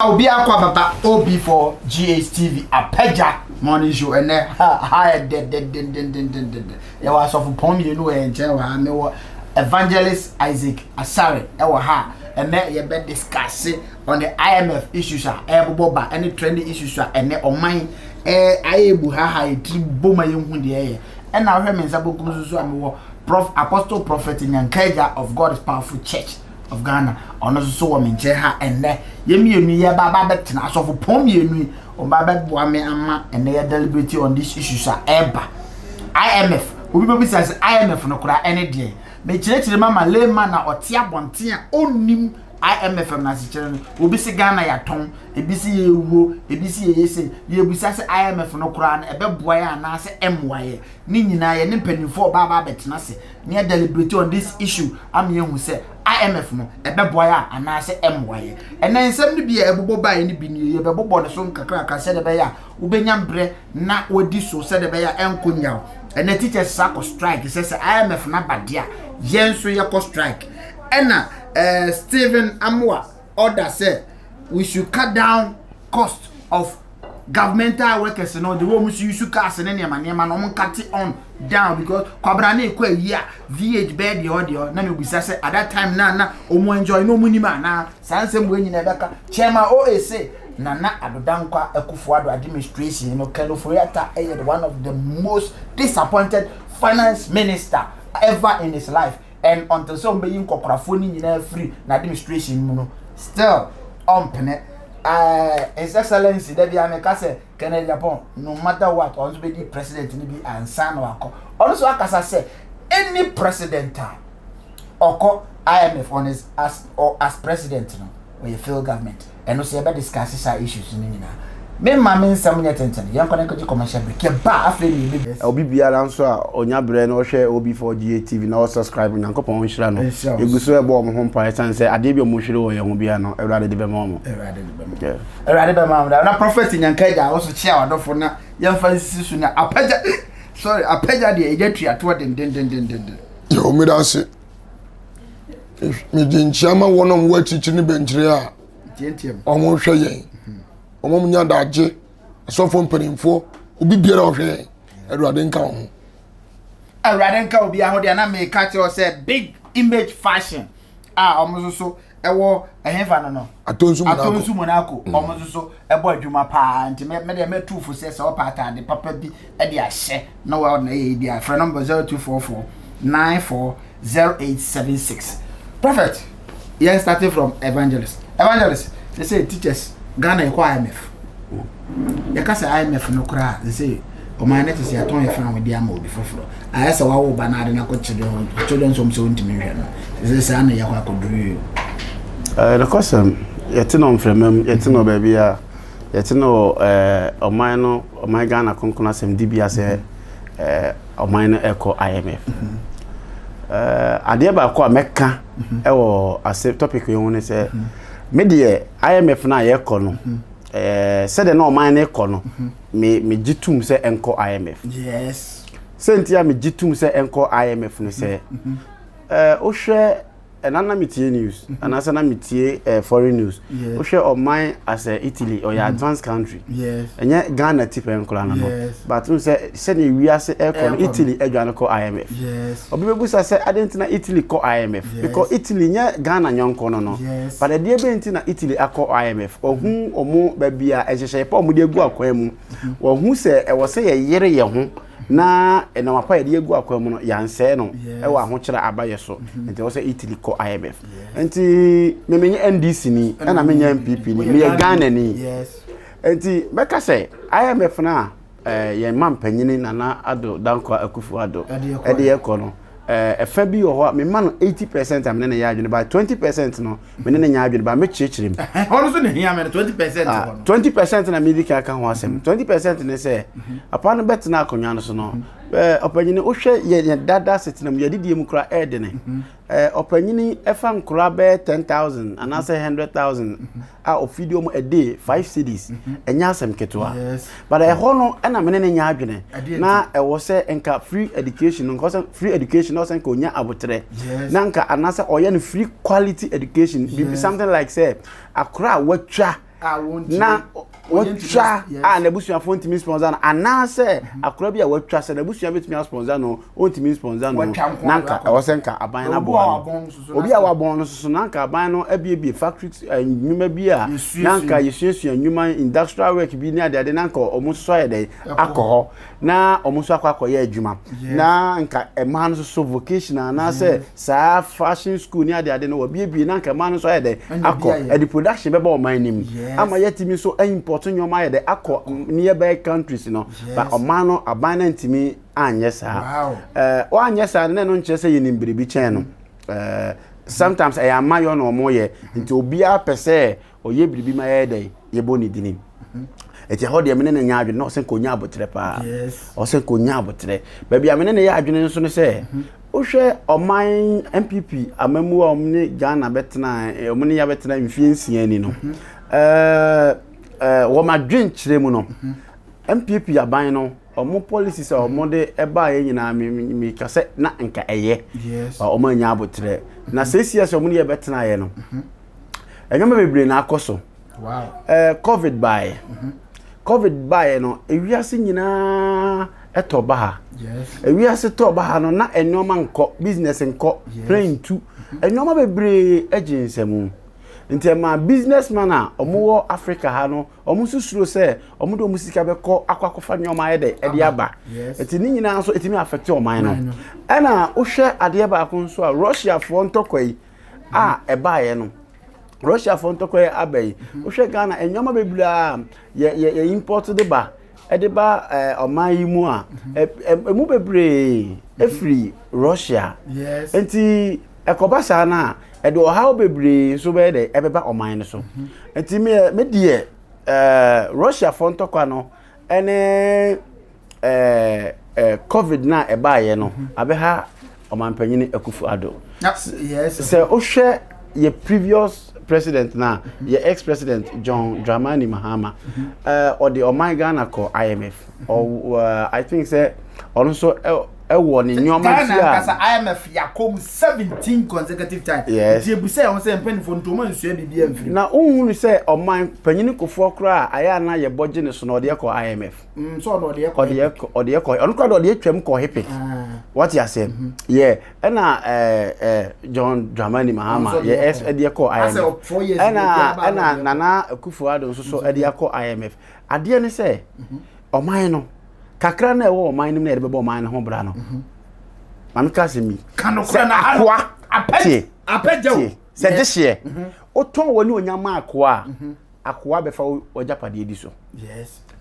Obi akɔ ababa OB4 GHTV apagya morning show ɛnɛ ha ha yɛ dɛdɛdɛdɛdɛdɛdɛ. Yɛwɔ asɔfo pɔn mmienu wɔ yɛn nkyɛn wɔ ha. Mewɔ Evangelist Isaac Asare ɛwɔ ha. Ɛnɛ yɛbɛ discuss on the IMF issues a ɛrebobɔ ba ɛne trending issues a ɛnɛ ɔman ayɛ ebu ha ha yɛtiri bom a yɛnhu deɛ ɛyɛ. Ɛna ahwɛ me nsa bonkum so so a, mewɔ Prof Apostle Prophet Nyankaagya of God is Powerful Church of Ghana. Ɔno nso so wɔ me nkyɛn ha. Ɛnnɛ yɛn mmienu yɛ ba ba bɛtena asɔfo pɔn mmienu yi, wɔn ba bɛboa me ama ɛnnɛ yɛ deliberate on these issues a ɛreba. IMF, obi bɛbisa sɛ IMF no koraa ɛne deɛ mekyerɛkyerɛ mu ama layman a ɔte abɔnten a ɔnnim IMF no asekyerɛ no. Obi si Ghana yɛatɔn, ebi si yɛwuo, ebi si yɛyɛ se. Yɛbisa sɛ IMF no koraa no ɛbɛboa yɛ anaasɛ ɛmmoa yɛ? Ne nyinaa yɛ ne mpanimfoɔ ɔbaa ba abɛtena ase ne yɛ deliberate on this issue ama yɛhu sɛ IMF no ɛbɛboa yɛ anaasɛ ɛmmoa yɛ. Ɛnɛ nsɛm no bi a ɛbobɔ baeɛ no bi nie. Yɛbɛbobɔ ne so nkakrakra sɛdeɛ ɛbɛyɛ a wobɛnya mbrɛ na wadi so, sɛdeɛ ɛbɛyɛ a ɛnkɔ nyaw. Ɛnɛ teachers sa akɔ strike sɛ IMF no aba deɛ a, yɛn nso yɛkɔ strike. Ɛna Stephen Amoa order sɛ we should cut down cost of governmental workers no, the way wɔn nso use cars ne nneɛma nneɛma no, wɔn cut it on down because kwabra ne ekɔ ayi a V8 bɛɛ deɛ ɔdeɛ na mebisa sɛ at that time na wɔn enjoy na wɔn nim ana. Saa nsɛm wo nyinaa ɛbɛka. Chairman OAC Nana Addo Dankwa Akufo-Addo administration no, Ken Ofori-Atta ɛyɛ one of the most disappointed finance minister ever in his life, and until sɛ wɔn bɛyi nkɔkorafoɔ no nyinaa firi na administration mu no, still ɔmpene. His Excellency, dabi ameka sɛ Kennedy Agyapong, no matter what, ɔno nso bɛdi president ni bi ansa na wakɔ. Ɔno nso akasa sɛ any president a ɔkɔ IMF on his as or as president no, ɔyɛ failed government. Ɛno so yɛbɛ discuss saa issues no nyinaa. Me ma me nsɛm nyɛ tenten. Yɛn kɔ ne nkɔgye commercial break, yɛ ba afei ne yɛbɛ. Obi biara nso a ɔnya berɛ na ɔhwɛ OB4 GHTV na ɔsubscribe, Nyankopɔn nhyira no. Nhyira wo. Yɛgu so ɛbɔ ɔmo ho mpa ɛsiane sɛ adeɛ bi a ɔmo hwere wɔ yɛn ho biara no, Awurade de bɛma ɔmo. Awurade de bɛma. Awurade bɛma wo. Na Prophet Nyanka Agya, wo so kyea wadɔfo na yɛmfa nsisi so na apagya, sorry, apagya deɛ ɛgya tuatoɔ dendendendenden. Yɛ meda ase. Megye nkyia ma wɔn a wɔwɔ akyirikyiri ne bɛnkyerɛ a ntiantiam. Wɔn hwɛ yɛn, wɔn nya adagye, asɔfoɔ mpanimfoɔ, obi biara a ɔhwɛ yɛn, Awurade nka wɔn ho. Awurade nka obi aho deɛ. Na meka kyerɛ wo sɛ Big Image Fashion a ɔmo nso so ɛwɔ ɛhefa no? Atonsu Monaco. Atonsu Monaco. Ɔmo nso so ɛbɔ adwuma paa, nti mɛ deɛ mɛtu fo sɛ ɔpa ataade papa bi ɛde ahyɛ na wɔn na ɛyɛ bi a, frɛ number 0244940876. Prophet, yɛn starting from Evangelist. Evangelist, they say teachers Ghana yɛkɔ IMF. Yɛka sɛ IMF no koraa they say ɔman ne te sɛ yɛatɔn yɛ fa ahode ama obi foforɔ. Ayɛ sɛ wawo ba no ade no akɔ children home sɛ wontumi nhwɛ no sɛ saa na yɛkɔ akɔduru yi o. Nokwasɛm, yɛte no mframa mu, yɛte no baabi a yɛte no wɔ ɔman no, ɔman Ghana kronkron asɛm di bia sɛ ɔman no ɛkɔ IMF. Adeɛ baako a mɛka ɛwɔ ase topic yi ho ne sɛ me deɛ, IMF no a yɛkɔ no, sɛdeɛ na ɔman no kɔ no, me megye tom sɛ ɛnkɔ IMF. Sɛ nti a megye tom sɛ ɛnkɔ IMF no sɛ wohwɛ ɛna na metie news anaasɛ na metie foreign news, wohwɛ ɔman asɛ Italy, ɔyɛ advanced country, ɛnyɛ Ghana ti pɛ nkora no, but n sɛ sɛdeɛ wiase ɛkɔ no, Ɛkɔ no. Italy adwane kɔ IMF. Obi bɛbusa sɛ ade nti na Italy kɔ IMF? Because Italy nyɛ Ghana nyɔnko no. But ɛdeɛ bɛn nti na Italy akɔ IMF? Ɔhu ɔmo baabi a ɛhyehyɛ pa ɔmo de agu akwan mu. Wɔhu sɛ ɛwɔ sɛ yɛyere yɛn ho na ɛnam apa yɛde agu akwan mu no, yɛansɛe no. Ɛwɔ ahokyerɛ aba yɛ so, nti ɛwɔ sɛ Italy kɔ IMF. Nti memenyɛ NDC ni ɛna menyɛ NPP ni, meyɛ Ghana ni. Nti bɛka sɛ IMF no a yɛn ma mpanyini Nana Addo Dankwa Akufo Addo Ɛde yɛ kɔ. Ɛde yɛ kɔ no, ɛfɛ bi wɔ hɔ a mema no 80% a mene ne yɛ adwene, ba 20% no mene ne nyɛ adwene, ba mɛkyerɛkyerɛ mu. Ɔno nso ne hia me no 20% hɔ no. 20% na medi kan ka ho asɛm. 20% ne sɛ apa no bɛtena akonnwa no so no, ɔpanyini, wohwɛ yɛ dada setena mu, yɛdidie mu kora ɛɛdene. Ɔpanyini ɛfa nkora bɛyɛ 10,000 anaasɛ 100,000 a ɔfidi ɔmo a day, 5 cedis, ɛnyɛ asɛm ketewa. But ɛhɔ no ɛna mene ne nya adwene. Ɛdeɛ? Na ɛwɔ sɛ nka free education no, nka ɔsɛ free education na ɔsɛ nka onya abotrɛ na nka anaasɛ ɔyɛ no free quality education, bibi something like sɛ akora a watwa na watwa a n'abusuafoɔ ntumi sponsor no anaasɛ mhm. akora bi a watwa sɛ n'abusua bɛtumi asponsor no ɔntumi sponsor no na nka ɛwɔ sɛ nka aban no aboa no obi a wabɔn no soso na nka aban no abiebie factory eh, nnwuma bi a na nka yɛsuasua nnwuma industrial work bi ne adeade na nka ɔmo nso ayɛ dɛn akɔ hɔ na wɔn nso akɔ akɔyɛ adwuma na nka mmaa no nso so vocational anaasɛ saa fashion school ne adeade no wɔbiebie na nka mmaa no nso ayɛ dɛ akɔ ɛde production bɛba ɔman anim ama yɛatumi nso import nneɛma ayɛ dɛ akɔ nearby countries no ba ɔman no aban no ntumi anyɛ saa ɛɛ wɔanyɛ saa no na ɛno nkyerɛ sɛ yɛnim biribi kyɛn no ɛɛ sometimes ɛyɛ amayɔ na wɔyɛ nti obiara pɛ sɛ ɔyɛ biribi ma yɛyɛ dɛn yɛbɔ ne dini ɛti ɛhɔ deɛ mene ne nyɛ adwene na ɔsɛ nka ɔnya aboterɛ paa ɔsɛ nka ɔnya aboterɛ baabi a mene ne yɛ adwene nso no sɛ mhm. wohwɛ ɔman npp amamu a wɔn ne ghana bɛtena wɔn ne yɛabɛtena mfie nsia ni no mhm. ɛɛ ɛɛ wɔn adwenkyerɛ mu no npp mhm. aban no wɔn policies a wɔn de baeɛ nyinaa mi mi ka sɛ na nka ɛyɛ wɔn anya aboterɛ na sɛsi sɛ wɔn ne yɛbɛtena yɛ no. Nneɛma bebree na akɔ so. Ɛɛ eh, covid baeɛ. Mhm. Covid baeɛ no, ewiase nyinaa ɛtɔ ba ha. Ewiase tɔ ba ha no, na nneɛma nkɔ, business nkɔ, plane ntu. Mhm. Nneɛma bebree gye nsam. Nti ɛma business man a wɔwɔ Africa ha no, wɔn nso suro sɛ wɔn de wɔn sika bɛkɔ akɔ akɔfa nneɛma ayɛ dɛ ɛde aba. Nti ne nyinaa nso ɛtumi affect ɔman no. Ɛna wohwɛ adeɛ baako nso a Russiafoɔ ntɔkwa yi. a ɛbaeɛ no Russiafoɔ ntɔkwa yi aba yi wohwɛ Ghana nneɛma bebree a yɛ yɛ yɛ import de ba ɛde ba ɛɛ ɔman yi mu a ɛmu bebree efiri Russia nti ɛkɔba saa no a ɛde ɔhaw bebree nso bɛyɛ dɛ ɛbɛba ɔman no so nti me me deɛ ɛɛ Russiafoɔ ntɔkwa no ɛne ɛɛ ɛɛ covid no a ɛbaeɛ no mhm. abɛha ɔmanpanyin Akufo Addo sɛ wohwɛ yɛ previous president na mhm. yɛ ex president John Dramani Mahama mhm. ɛɛ ɔde ɔman Ghana kɔ IMF ɔ I think sɛ ɔno nso ɛwɔ ne nneɛma ti a. Ghana ankasa IMF yakɔ mu 17 consecutive times. Yes. Nti ebusa yɛn ho sɛ mpanyinfoɔ nti wɔn ansua biribi amfiri. Na wohunu sɛ ɔman panyin kofoɔ koraa a ayɛ a na yɛbɔ gye ne so na ɔde ɛkɔ IMF. Mm, so ɔno ɔde ɛkɔ. Ɔde ɛkɔ ɔde ɛkɔ ɔno koraa de ɔde atwam kɔ HIPC. Ah. Wɔte aseɛ. Mhm. Yɛ ɛna ɛɛ ɛɛ John Dramani Mahama yɛ ɛs ɛde ɛkɔ IMF. Ɛna ɛna Nana Akufo-Addo nso so ɛde akɔ IMF. Adeɛ ne sɛ mhm. ɔman no kakra na ɛwɔ ɔman no mu na yɛde bɛbɔ ɔman no ho bra no. Mhm. Maame ka asɛm yi. Sɛ akoa tie tie sɛ dehyeɛ wotɔn wɔ ne onyam ma akoa a akoa bɛfa w'agyapadeɛ di so.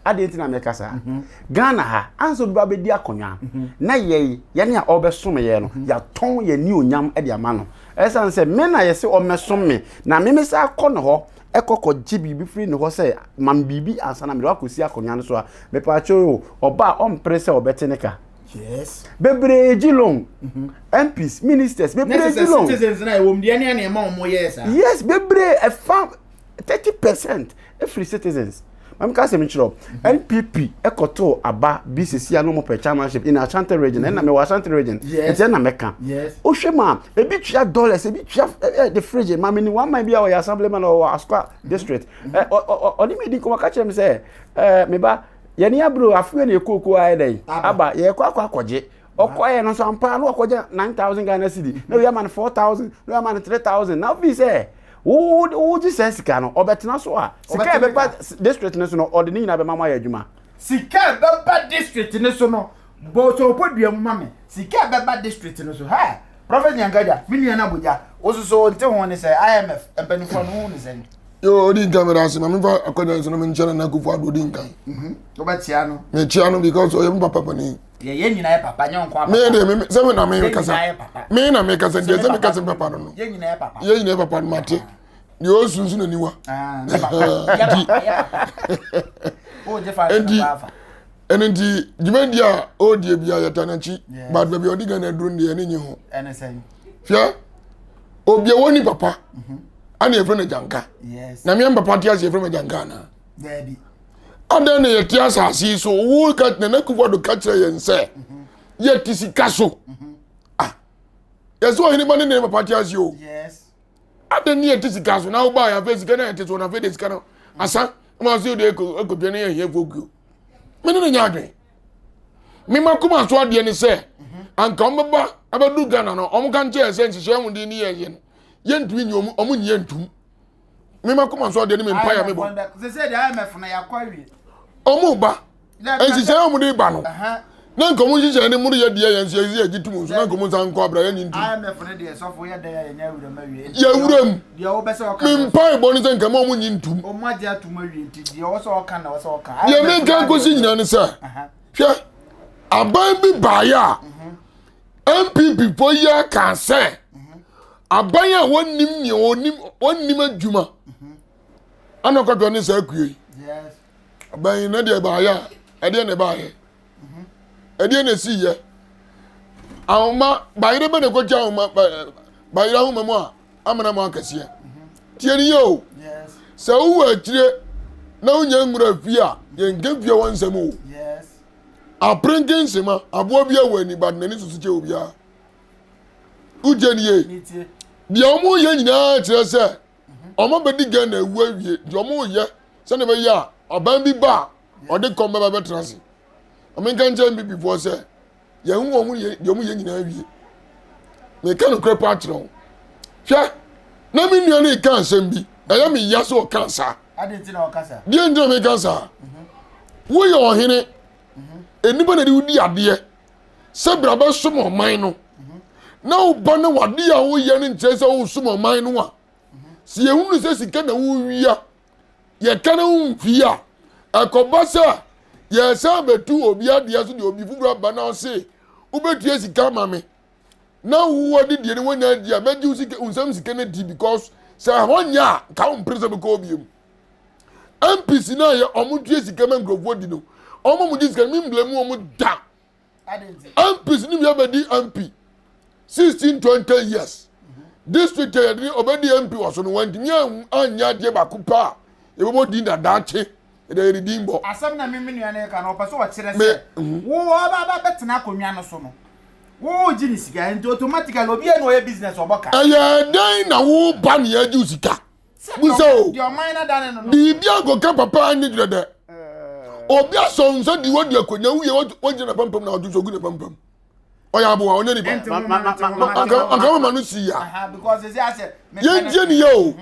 Adeɛ nti na mɛka saa. Mhm. Ghana ha ansa obi ba bɛdi akonnwa mhm. na yɛn yɛne a ɔbɛsom yɛn no mhm. yɛatɔn yɛn ne onyam de ama no. Ɛsiane sɛ me na yɛse ɔmmɛsom me na me me sa akɔ ne hɔ ɛkɔ kɔgye biribi firi ne hɔ sɛ ma me biribi ansa na mede wakɔsi akonnwa no so a mepaakyɛw o ɔba a ɔmpere sɛ ɔbɛte ne ka. Yes. Bebree gye loan. MPs, ministers, bebree gye loan. Citizens na ɛwɔ mu deɛ ne ɛna ɛma wɔn yɛ saa. Yes, bebree ɛfa 30% ɛfiri citizens. Maame ka asɛm nkyerɛ NPP ɛkɔtoo aba bi sisi ano mo pɛ chairmanship in Ashanti region ɛna mewɔ Ashanti region nti ɛna mɛka. Wohwɛ mu a ebi tua dollars ebi tua ɛɛ de fridge maame ni one man bi a ɔyɛ assemblyman ɔwɔ Asokwa district ɛ ɔne mi di nkɔmɔ ka kyerɛ mi sɛ ɛɛ me ba yɛne aburo afei na ekooko ayɛ dɛn aba yɛkɔ akɔ akɔgye ɔkɔɛ no nso ampa na ɔkɔgye 9000 Ghana cedi na oyi ama no 4000 na oyi ama no 3000 na ofi sɛ wo wogye saa sika no ɔbɛtena so a sika a ɛbɛba district no so no ɔde ne nyinaa bɛma mo ayɛ adwuma. Sika a ɛbɛba district no so no bɔ sɛ dua mu ma me sika a ɛbɛba district no so hɛ Prophet Nyankaja me nua no abogya wososo nte ho ne sɛ IMF mpanimfoɔ no ho ne sɛn. Yo, odi nkan meda ase ma memfa akɔnya nso no menkyɛ Nana Akufo Addo odi nkan. Mhm. Wobɛkyea no. Mekyea no because ɔyɛ me papa panin. Yɛ yɛn nyinaa yɛ papa nyɛ nko Me de me sɛ me na me kasa. Me na me kasa deɛ sɛ me kasa papa no no. Yɛn nyinaa yɛ papa. Yɛn nyinaa yɛ papa no mate. Deɛ ɔsu nso n'aniwa. Ah, ne papa. Yɛ papa yɛ papa. O gye fa Enti ɛno nti dwumadi a ɔredie bia yɛta n'akyi but baabi a ɔde Ghana aduru no deɛ ɛne nye ho. Ɛne sɛn. Hwɛ obi a wɔni papa. Mhm. Ana yɛfrɛ no agyanka. Na meɛ papa te ase yɛfrɛ no agyanka anaa? Daabi. Adɛn na yɛte asase yi so wo ka Nana Akufo-Addo ka kyerɛ yɛn sɛ mhm. yɛte sika so. Mhm. Ah, yɛsɛ ɔhene ba ne ne papa te ase o. Adɛn ne yɛte sika so na wobaa yɛ afei sika no yɛte so na afei de sika no. Asa ɔmo ase ɔde ekotwa ne yɛ ahiafoɔ kuo. Me ne ne nyɛ adwene. Me ma kuma so adeɛ ne sɛ anka ɔmo bɛba abɛdu Ghana no ɔmo ka nkyɛn sɛ nhyehyɛ ɔmo de ne yɛ yɛ no yɛntumi nyi ɔmo ɔmo nyi yɛ ntum. Me ma kuma so adeɛ ne me mpa yɛ me bɔ. Ɔmo ba. Nhyehyɛ a wɔde ba no na nka wɔn nhyehyɛ ne mu yɛ deɛ yɛn nso yɛ gye tum nso na nka wɔn nsa nkɔ abira yɛn nyi ntum. Yɛ wura mu. Me mpa ebɔ ne sɛ nka mu a wɔn nyi ntum. Deɛ me nka nkosi nyinaa ne sɛ hwɛ aban bi baayɛ a NPP fo yɛ kan sɛ aban a wɔnnim nea wɔnim wɔnnim adwuma ana ɔkɔtɔ ne saa kue yi. Aban yi na deɛ ɛbaayɛ a ɛdeɛ na ɛbaayɛ ɛdeɛ na ɛsi yɛ ahoma bayerɛ bɛ na ɛkɔtwa ahoma bayerɛ ahoma mu a amena mu akɛseɛ tie ne yɛ o sɛ wowɔ akyire na wonya nwura fie a yɛnka fie wɔ nsɛm o aperenke nsema aboa bi awɔ ani but n'ani soso kyɛ obiara wogye ne yie deɛ wɔn yɛ nyinaa kyerɛ sɛ wɔn abɛdi Ghana awu awie deɛ wɔn reyɛ sɛdeɛ ɛbɛyɛ a aban bi ba a ɔde kɔm bɛba bɛtena ase. Wɔn nka nkyɛn mbibifoɔ sɛ yɛn ho wɔn yɛ deɛ wɔn yɛ nyinaa awie. Meka nokorɛ pa akyerɛ wo. Hwɛ na me nua no reka asɛm bi ɛyɛ me ya sɛ ɔka saa. Deɛ nti na meka saa. Woyɛ ɔhene nnipa na de wodi adeɛ sɛ bra bɛsom ɔman no na woba na wade a woyɛ no nkyerɛ sɛ wosom ɔman no a sɛ yɛhunu sɛ sika na wowia yɛka no ho mfii a ɛkɔba sɛ yɛsan bɛtu obi adeɛ so deɛ obi foforɔ aba na ɔse wobɛtua sika ma me na wowɔ de deɛ no wonya di a mɛgye wo sika wo nsam sika no di because sɛ ɛhɔ nyɛ a nka wo mpere sɛ bɛkɔ obiem MPs no a yɛ ɔmo tua sika ma nkurɔfoɔ di no ɔmo mo gye sika no mi mbla mu ɔmo da MPs no bi abɛdi MP 16 20 years district a yɛde ɔbɛdi MP wɔ so no wantumi anyɛ adeɛ baako pɛ a yɛbɛbɔ din dadaakye yɛde yɛde din bɔ. Asɛm na me me nua no reka no ɔpɛ sɛ ɔkyerɛ sɛ mhm. wo ɔba ba bɛtena akonnwa no so no wo gye ne sika nti automatically obi a na ɔyɛ business ɔbɔ ka. Ɛyɛ dɛn na wo ba ne yɛgye sika? Busa o. Biribi ankɔka papa anyɛ gyina dɛ. Obi asɔ nsa di wadi akonnwa woyɛ wagyina na pampam na ɔde nso gu na pampam. Ɔyɛ aboa ɔnyɛ nipa. Anka mama no si ya. Yɛntie ne yɛ o.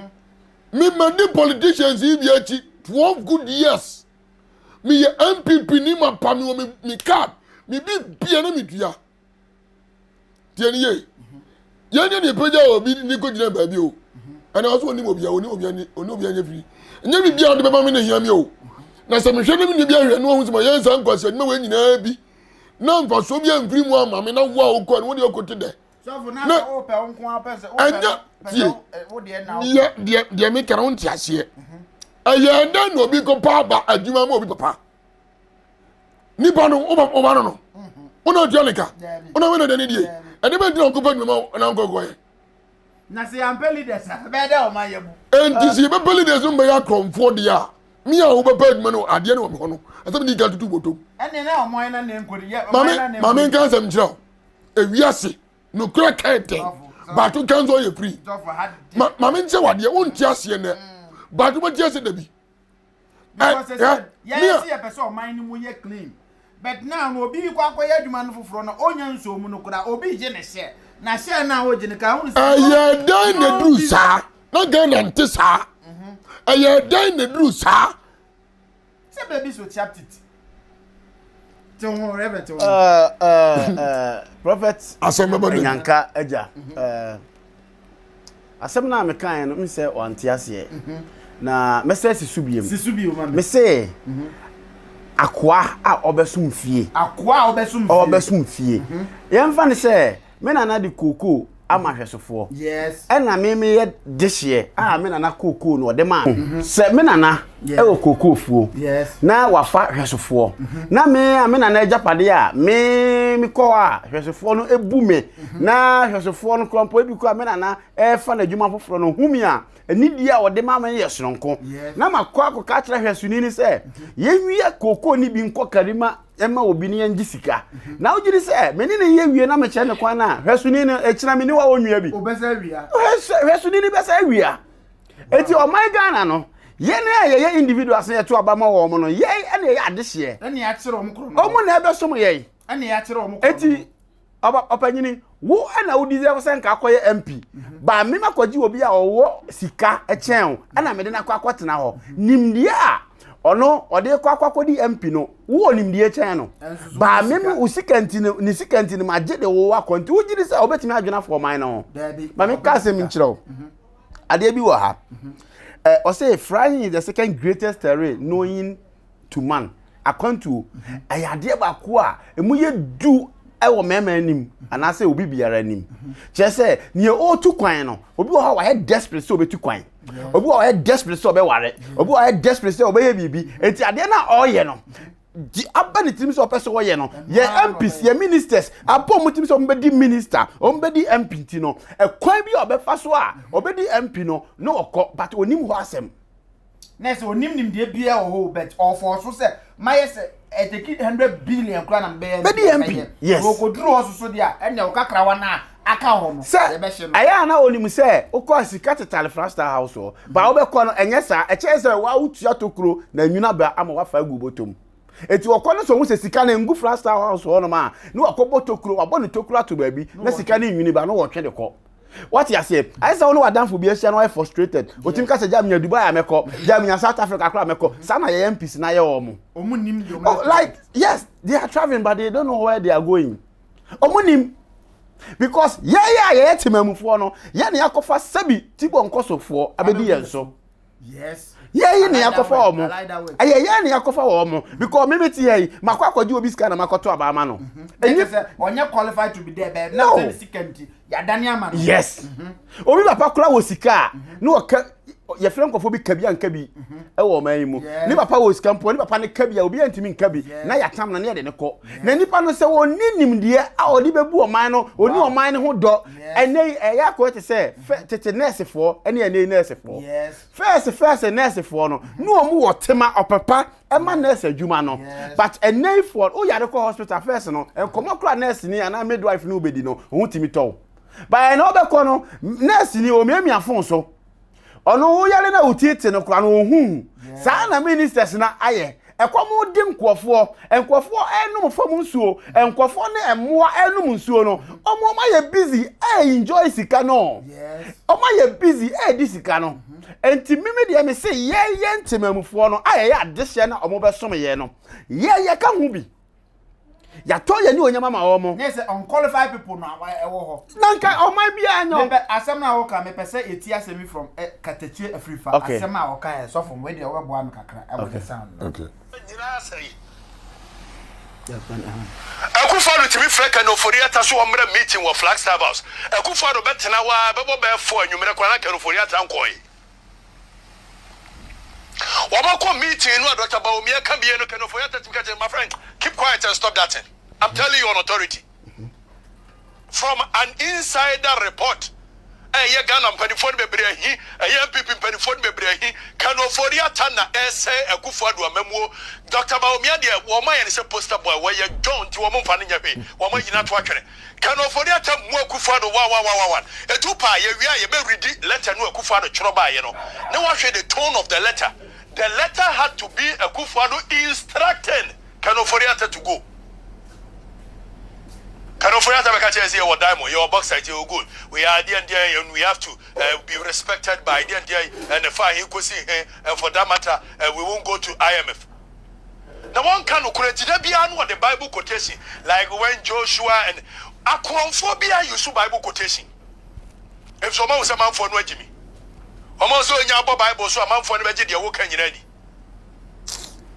Memadi politicians yi bi akyi 12 good years. Meyɛ NPP ni ma pa me wɔ me card. Me bi bia na metua. Tie ne yie. Yɛn ne deɛ pagya obi ne kɔ gyina baabi o. Ɛna ɔsɛ onim obi a onim obi ani onim obi anyɛ firi. Nyɛ biribi a ɔde bɛma me na ehia mi o. Na sɛ mehwɛ ne me nua bi ahwɛ no ɔho sɛ ma yɛn nsa nkwasi adwuma wei nyinaa bi na mfasoɔ bi amfiri mu ama me na wo a wokɔ no wo deɛ ɔkɔte dɛ. Na ɛnyɛ tie deɛ deɛ deɛ meka no wonte aseɛ. Ɛyɛ dɛn na obi kɔpa aba adwuma ma obi papa. nipa no woba woba no no wona otua ne ka wona wona dani die ɛde bɛ ntina ɔnkɔpɛ nnwuma na nkɔkɔ yɛ. Na sɛ yɛampɛ leaders a bɛyɛ dɛ ɔma yɛ bu. Enti sɛ yɛbɛpɛ leaders no bɛyɛ akorɔmfoɔ deɛ a me a wobɛpɛ adwuma no adeɛ no wɔ me hɔ no ɛsɛ mede ka tutu bɔtɔm. Ɛne na ɔman na ne nkɔdi yɛ ɔman na ne nkɔdi. Maame nka asɛm nkyerɛ wo ewiase nokorɛ ka ɛdɛn baako ka nso ɔyɛ free maame nkyerɛ wadeɛ wonte aseɛ nɛ baako bɛte aseɛ dabi. Because sɛ yɛn sɛ yɛpɛ sɛ ɔman no mu yɛ clean but now no obi kɔ akɔyɛ adwuma no foforɔ na ɔnya nsuo mu no koraa obi gye ne hyɛ na hyɛ no a ɔgye no ka ahunu sɛ. Ɛyɛ dɛn na eduru saa na Ghana nte saa ɛyɛ dɛn na eduru saa. Sɛ baabi so tia titi te ho reverend te ho. Prophet asɛm bɛba dɛ nyanka agya. Asɛm no a mekaeɛ no, mesɛ wante aseɛ. Na mɛsɛ si so biom. Si so bio ma me. Mese akoa a ɔbɛsom fie. Akoa a ɔbɛsom fie. Ɔbɛsom fie. Yɛmfa no sɛ me nana de kookoo ama ahwɛsofoɔ. Yes. Ɛna me meyɛ dehyeɛ a me nana kookoo no ɔde maa me. Sɛ me nana ɛwɔ kookoo fuo na wafa hwɛsofoɔ na me a me nana agyapadeɛ a me mekɔ hɔ a hwɛsofoɔ no ebu me na hwɛsofoɔ no koraa mpo ebi koraa me nana ɛrefa n'adwuma foforɔ no hu me a anidie a ɔde ma me yɛ soronko na makɔ akɔka akyerɛ hwɛsoni no sɛ yɛnwia kookoo no bi nkɔ karima ɛma obi ne yɛngye sika na wogye di sɛ me ne ne yɛ wie na mekyerɛ ne kwan no a hwɛsoni no ɛkyina me ne wa ɔnwia bi hwɛsoni no bɛsɛ awia Eti ɔman Ghana no, Yɛn a yɛyɛ individuals na yɛto aba ma wɔn no, yɛn ɛna yɛyɛ adehyeɛ. Ɛna yɛakyerɛ wɔn korɔ no. Wɔn na ɛbɛsom yɛn. Ɛna yɛakyerɛ wɔn korɔ no. Eti ɔba ɔpanyini wo ɛna wo deserve sɛ nka akɔyɛ MP. Ba me ma kɔgye obi a ɔwɔ sika kyɛn wo ɛna mede no akɔ akɔtena hɔ. Nimdeɛ a ɔno ɔde kɔ akɔ akɔdi MP no wo wɔ nimdeɛ kyɛn no. Ba me me wo sika nti no ne sika nti no magye de wo akɔ nti wogye di sɛ ɔbɛtumi adwene afɔ ɔman no ho. Ma me ka asɛm nkyerɛ wo. Adeɛ bi wɔ ha. Ɛ ɔsɛ frying is the second greatest terrain knowing to man. Akwantuo ɛyɛ adeɛ baako a emu yɛ du ɛwɔ mmarima anim anaasɛ obi biara anim. Kyerɛ sɛ nea ɔretu kwan no obi wɔ hɔ a wayɛ desperate sɛ ɔbɛtu kwan. Obi wɔ hɔ a wayɛ desperate sɛ ɔbɛware. Obi wɔ hɔ a wayɛ desperate sɛ ɔbɛyɛ biribi. Enti adeɛ no a ɔreyɛ no di aba ne tirim sɛ ɔpɛ sɛ ɔyɛ no yɛ MPs yɛ ministers abɔ wɔn tirim sɛ wɔn bɛdi minister wɔn bɛdi MP nti no ɛkwan bi a ɔbɛfa so a ɔbɛdi MP no na ɔkɔ but onim hɔ asɛm. Na sɛ onim nimdeɛ biara wɔ hɔ but ɔfɔ so sɛ mayɛ sɛ ɛtɛki 100 billion koraa na mebɛyɛ bɛdi MP yes okoduru hɔ soso deɛ a ɛnna ɔkakrawa no a aka hɔ no sɛ yɛbɛhye no. Ɛyɛ a na onim sɛ wokɔ sika tetale Flagstaff House hɔ ba wobɛkɔ no ɛnyɛ saa ɛkyɛn sɛ wa wotua tokuro na nwunu aba ama wafa agu bɔtɔ mu eti ɔkɔ no sɛ ohun sɛ sika no ngu Flagstaff House hɔ nom a na wakɔbɔ tokuro wabɔ ne tokuro ato baabi na sika no nwini ba na wɔtwe de kɔ. Wate aseɛ? Ayɛ sɛ wo ne w'adamfo bi ahyia na wayɛ frustrated. Otumi ka sɛ gya menya Dubai a mɛkɔ, gya menya South Africa koraa mɛkɔ. Saa na yɛyɛ MPs na ayɛ wɔn. Wɔn nim deɛ wɔn Oh, like yes, they are traveling but they don't know where they are going. Wɔn nim because yɛyɛ a yɛyɛ temamufoɔ no, yɛn na yɛakɔfa sɛbi tibɔ nkɔsofoɔ abɛdi yɛn so. Yes. Yɛyi ne yɛakɔfa wɔn. Ɛyɛ yɛn ne yɛakɔfa wɔn because mímí ti yɛ yi makɔ akɔgye obi sika na makɔto aba ama no. Ɛnyɛ sɛ ɔnyɛ qualified to be there bɛɛ na sɛ ne sika nti yɛadane ama no. Yes. Obi papa kora wɔ sika a ne ɔka yɛfrɛ nkɔfoɔ bi kabi anka bi ɛwɔ ɔman yi mu. Ne papa wɔ sika mpo ne papa ne ka bi a obi antumi nka bi na yɛatam no ne yɛde ne kɔ. Na nipa no sɛ ɔnni nimdeɛ a ɔde bɛbu ɔman no ɔni ɔman no ho dɔ ɛnɛ yi ɛyɛ akɔyɛ te sɛ tete nɛɛsefoɔ ɛne ɛnɛ yi nɛɛsefoɔ. Fɛɛse fɛɛse nɛɛsefoɔ no ne wɔn wɔ tema ɔpɛpa ɛma nɛɛse adwuma no but ɛnɛ yi foɔ o yare kɔ hospital fɛɛse no nkɔmɔ kora nɛɛse ni anaa midwife ni wobɛdi no ohun tumi tɔw but ɛnɛ ɔbɛkɔ no nɛɛse ni omiamia fon so ɔno wo yare na wotiete no kora no ohun saa na ministers na ayɛ ɛkɔm di nkurɔfoɔ nkurɔfoɔ ɛnum fam nsuo nkurɔfoɔ ne mmoa ɛnum nsuo no ɔmo ɔmo ayɛ busy ɛɛ enjoy sika no ɔmo ayɛ busy ɛɛdi sika no nti mimi deɛ mi se yɛyɛ ntemamufoɔ no a yɛyɛ adehyɛ na ɔmo bɛsom yɛ no yɛyɛ ka ho bi yàtɔ yɛ ní onyama ma wɔn. Ne sɛ unqualified people na ɛwɔ hɔ. Na nka ɔman bi a nyɛ. Mepɛ asɛm na wɔka mepɛ sɛ yɛti asɛm yi from Katakyie Afrifa. Okay. Asɛm a wɔka yɛ sɔfo wei deɛ wɔbɛboa me kakra ɛwɔ the sound. Okay. Nyinaa sɛe. Akufo-Addo tumi frɛ Ken Ofori-Atta sɛ ɔmmra meeting wɔ Flagstaff House. Akufo-Addo bɛtena hɔ ara bɛbɔ bɛyɛ four anwummerɛ koraa na Ken Ofori-Atta nkɔɔe. Wɔbɛkɔ meeting no a Doctor Bawumia ka bie no, Ken Ofori-Atta tumi ka kyerɛ no, my friend, keep quiet and stop that thing. I'm telling you on authority. From an insider report a ɛyɛ Ghana mpanimfoɔ no bebree ahi, ɛyɛ NPP mpanimfoɔ no bebree ahi, Ken Ofori-Atta na ɛresɛe Akufo-Addo amammuo. Doctor Bawumia deɛ, wɔn ayɛ no sɛ poster boy, wɔyɛ John nti wɔn mfa no nyɛ hwee, wɔn ayi no ato atwene. Ken Ofori-Atta mmu Akufo-Addo wawawawawan. Ɛtu paa, yɛwie a yɛbɛ readi letter no Akufo-Addo twerɛ baeɛ no, na woahwɛ the tone of the letter. The letter had to be Akufo-Addo instructing Ken Ofori-Atta to go. Ken Ofori-Atta bɛka kyerɛ sɛ yɛwɔ diamond, yɛwɔ bauxite, yɛwɔ gold, we are deɛ deɛ and we have to be respected by deɛ deɛ and fa he kɔsi he and for that matter we won't go to IMF. Na wɔnka nokorɛ nti da biara no wɔde bible quotation like when Joshua and akorɔmfoɔ biara use bible quotation efisɛ wɔn ahu sɛ manfoɔ no agyi mi wɔn ahu sɛ onya abɔ bible so a manfoɔ no bɛgye deɛ woka nyinaa di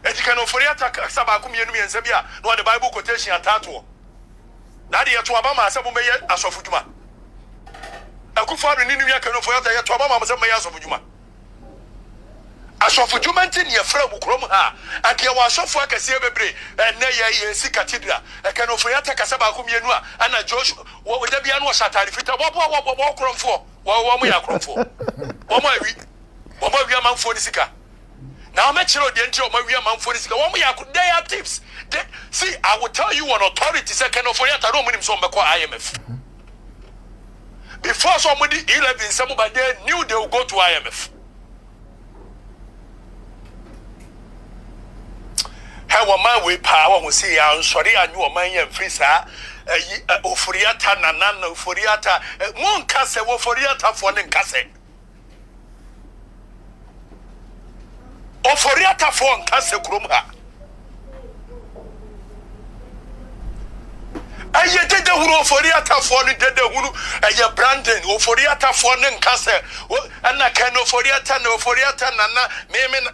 eti Ken Ofori-Atta kasa baako mmienu mmiɛnsa bi a na wɔde bible quotation ataatoɔ na ade yɛto aba maa sɛ mobɛyɛ asɔfo dwuma. Akufo-Addo ne ne nua Ken Ofori-Atta yɛto aba maa mo sɛ mobɛyɛ asɔfo dwuma. Asɔfo dwuma nti ne yɛfrɛ mo kurom ha a, anka yɛwɔ asɔfo akɛseɛ bebree. Ɛnnɛ yɛ yɛresi cathedral. Ken Ofori-Atta kasa baako mmienu a ɛna Joshua wɔ da biara no wɔhyɛ ataade fitaa. Wɔboa wɔ wɔ korɔmfoɔ. Wɔ wɔn yɛ akorɔmfoɔ. Wɔn awi wɔn awi amanfoɔ ne sika. Na wɔmɛkyerɛ wo deɛ nti a wɔn awi amanfoɔ ne sika. Wɔn yɛ ako they are thieves. They, see I will tell you on authority sɛ Ken Ofori-Atta na wɔn nim sɛ wɔn bɛkɔ IMF. Before sɛ wɔn de 11 nsɛm ba they knew they will go to IMF. Ɔman wei paa wahu se yɛansɔre annye ɔman yi amfiri saa ayi Ofori-Atta nana na Ofori-Atta monka sɛ Ofori-Attafoɔ no nka sɛ Ofori-Attafoɔ nka sɛ kurom ha ɛyɛ dede hunu Ofori-Attafoɔ no dede hunu ɛyɛ branding Ofori-Attafoɔ no nka sɛ ɛna Ken Ofori-Atta na Ofori-Atta nana meme na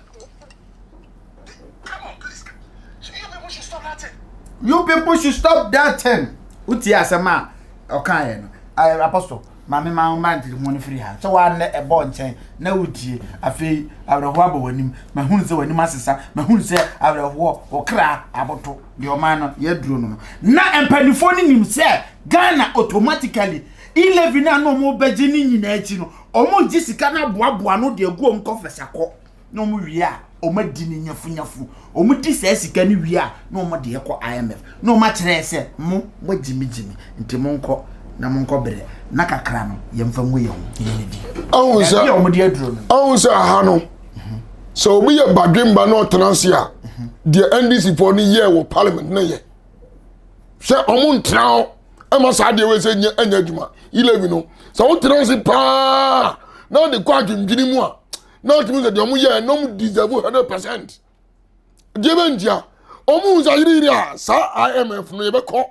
You people should stop that thing. Wotie asɛm a ɔkaeɛ no. Apostle, maame ma ma nti ho no firi ha. Sɛ woanɛ ɛbɔ nkyɛn na wotie. Afei awerɛhoɔ aba w'anim. Mahunu sɛ w'anim asesa. Mahunu sɛ awerɛhoɔ, wo kra aboto. Deɛ ɔman no yɛaduro no no. Na mpanimfoɔ no nim sɛ Ghana automatically e-levy no a na wɔbɛgye ne nyinaa akyi no, wɔgye sika no aboaboa ano de agu wɔn coffers akɔ. na wɔn wie a wɔn adi no nyafunyafu wɔn di saa sika no wie a na wɔn de kɔ IMF na wɔn akyerɛ sɛ mo mo agyimigyimi nti mo nkɔ na mo nkɔ brɛ na kakra no yɛn fa ngu yɛn ho yɛn ni di. Ɔhun sɛ wɔn de aduro no. Ɔhun sɛ aha no sɛ obi yɛ badwemba na ɔtena ase a deɛ NDC foɔ no yɛɛ wɔ parliament no yɛ sɛ wɔn ntena hɔ ɛma saa adeɛ wei sɛ nyɛ ɛnyɛ adwuma eleven no sɛ wotena ase paa na ɔde kɔ adwendwene mu a. Na ɔtumi sɛ deɛ ɔmo yɛ na ɔmo deserve 100%. Deɛ bɛ ntia ɔmo hu sɛ ayereyere a saa IMF no yɛbɛkɔ.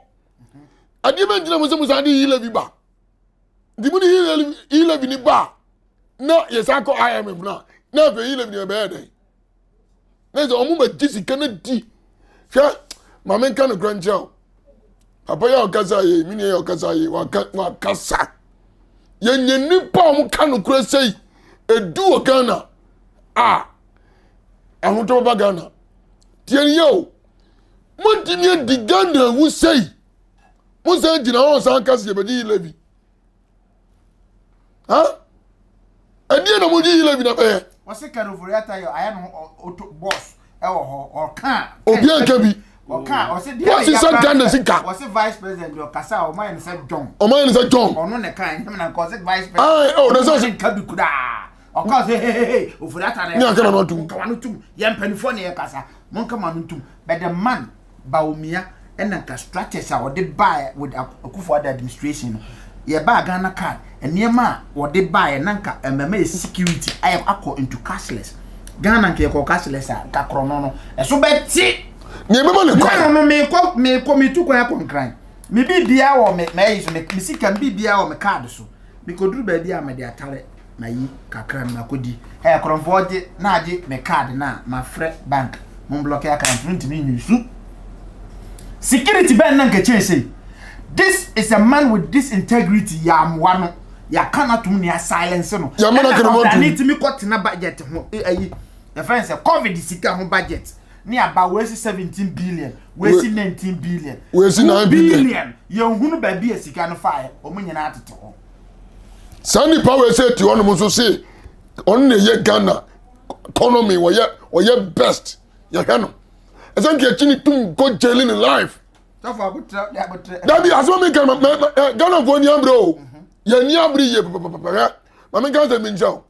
Adeɛ bɛ ntina mo sɛ mo san de e-levy ba. Nti mo de e-levy ni ba na yɛsan kɔ IMF no a na afei e-levy no yɛbɛyɛ dɛn? Na sɛ ɔmo bɛ gye sika no di. Hwɛ maame nka no kora nkyerɛ o. Papa yi a ɔkasa yɛ mi nua yi a ɔkasa yɛ waka wakasa. Yɛnyɛ nnipa a wɔka nokorɛ sɛi ɛdu wɔ Ghana a ahotɔ bɛba Ghana. Tie ne yɛ o. Montumi adi Ghana awu sɛi. Monsan gyina hɔ san ka sɛ yɛbɛgye yi levy. Ha? Ɛdeɛ na mogye yi levy na bɛyɛ. Wɔse Ken Ofori-Atta yɛ ayɛ no auto boss ɛwɔ hɔ ɔka. Obi anka bi. Ɔka ɔse deɛ Wɔse sɛ Ghana sika. Wɔse vice president deɛ ɔkasa a ɔma yɛ no sɛ John. Ɔma yɛ no sɛ John. Ɔno ne ka ɛnyɛ na nka ɔse vice president. Ayi ɔ na sɛ ɔse. Nka bi koraa. Ɔka ɔse hehehe Ofori-Atta na. Ne aka na no atum. Nka wano tum yɛ mpanimfoɔ na yɛ kasa mo nka mo ano ntum but the man Bawumia ɛna nka structures a wɔde baeɛ with Akufo Addo administration no yɛbaa Ghana card nneɛma a wɔde baeɛ na nka ɛmɛma yɛ security ayɛ akɔ into cashless Ghana nka yɛkɔ cashless a nka korɔno no ɛso bɛte. Nea ɛbɛma ne kwan. Na no mekɔ mekɔ metu kwan akɔ Nkran me biribiara wɔ me mɛyi so me sika me biribiara wɔ me card so mekɔduru baabi a mede atare mayi kakra no makɔdi. Ɛɛ korɔmfoɔ gye na agye me card no a mafrɛ bank mo mblɔke account no ntumi nyi su. Security bɛn na nka kyɛn sei? This is a man with this integrity yɛamoa no yɛaka no atom ne asilence no. Yɛama no Ɛna akana mu atom. ɔbrane tumi kɔtena budget ho ayi yɛfrɛ no sɛ covid sika ho budget ne aba wɔasi 17 billion wɔasi 19 billion Wɔasi 9 billion. Yɛnhunu baabi a sika no faeɛ wɔn nyinaa tete hɔ. Saa nipa wei sɛ ti hɔnom nso se ɔno na ɛyɛ Ghana economy wɔyɛ wɔyɛ best yɛhwɛ no ɛsɛ nka akyi ne tum kɔ jail ne life. Dabi asɛm mi nka mɛ mɛ Ghana fo ni abere o yɛ ni abere yie papapapa hwɛ maame nka sɛ mi nkyɛn o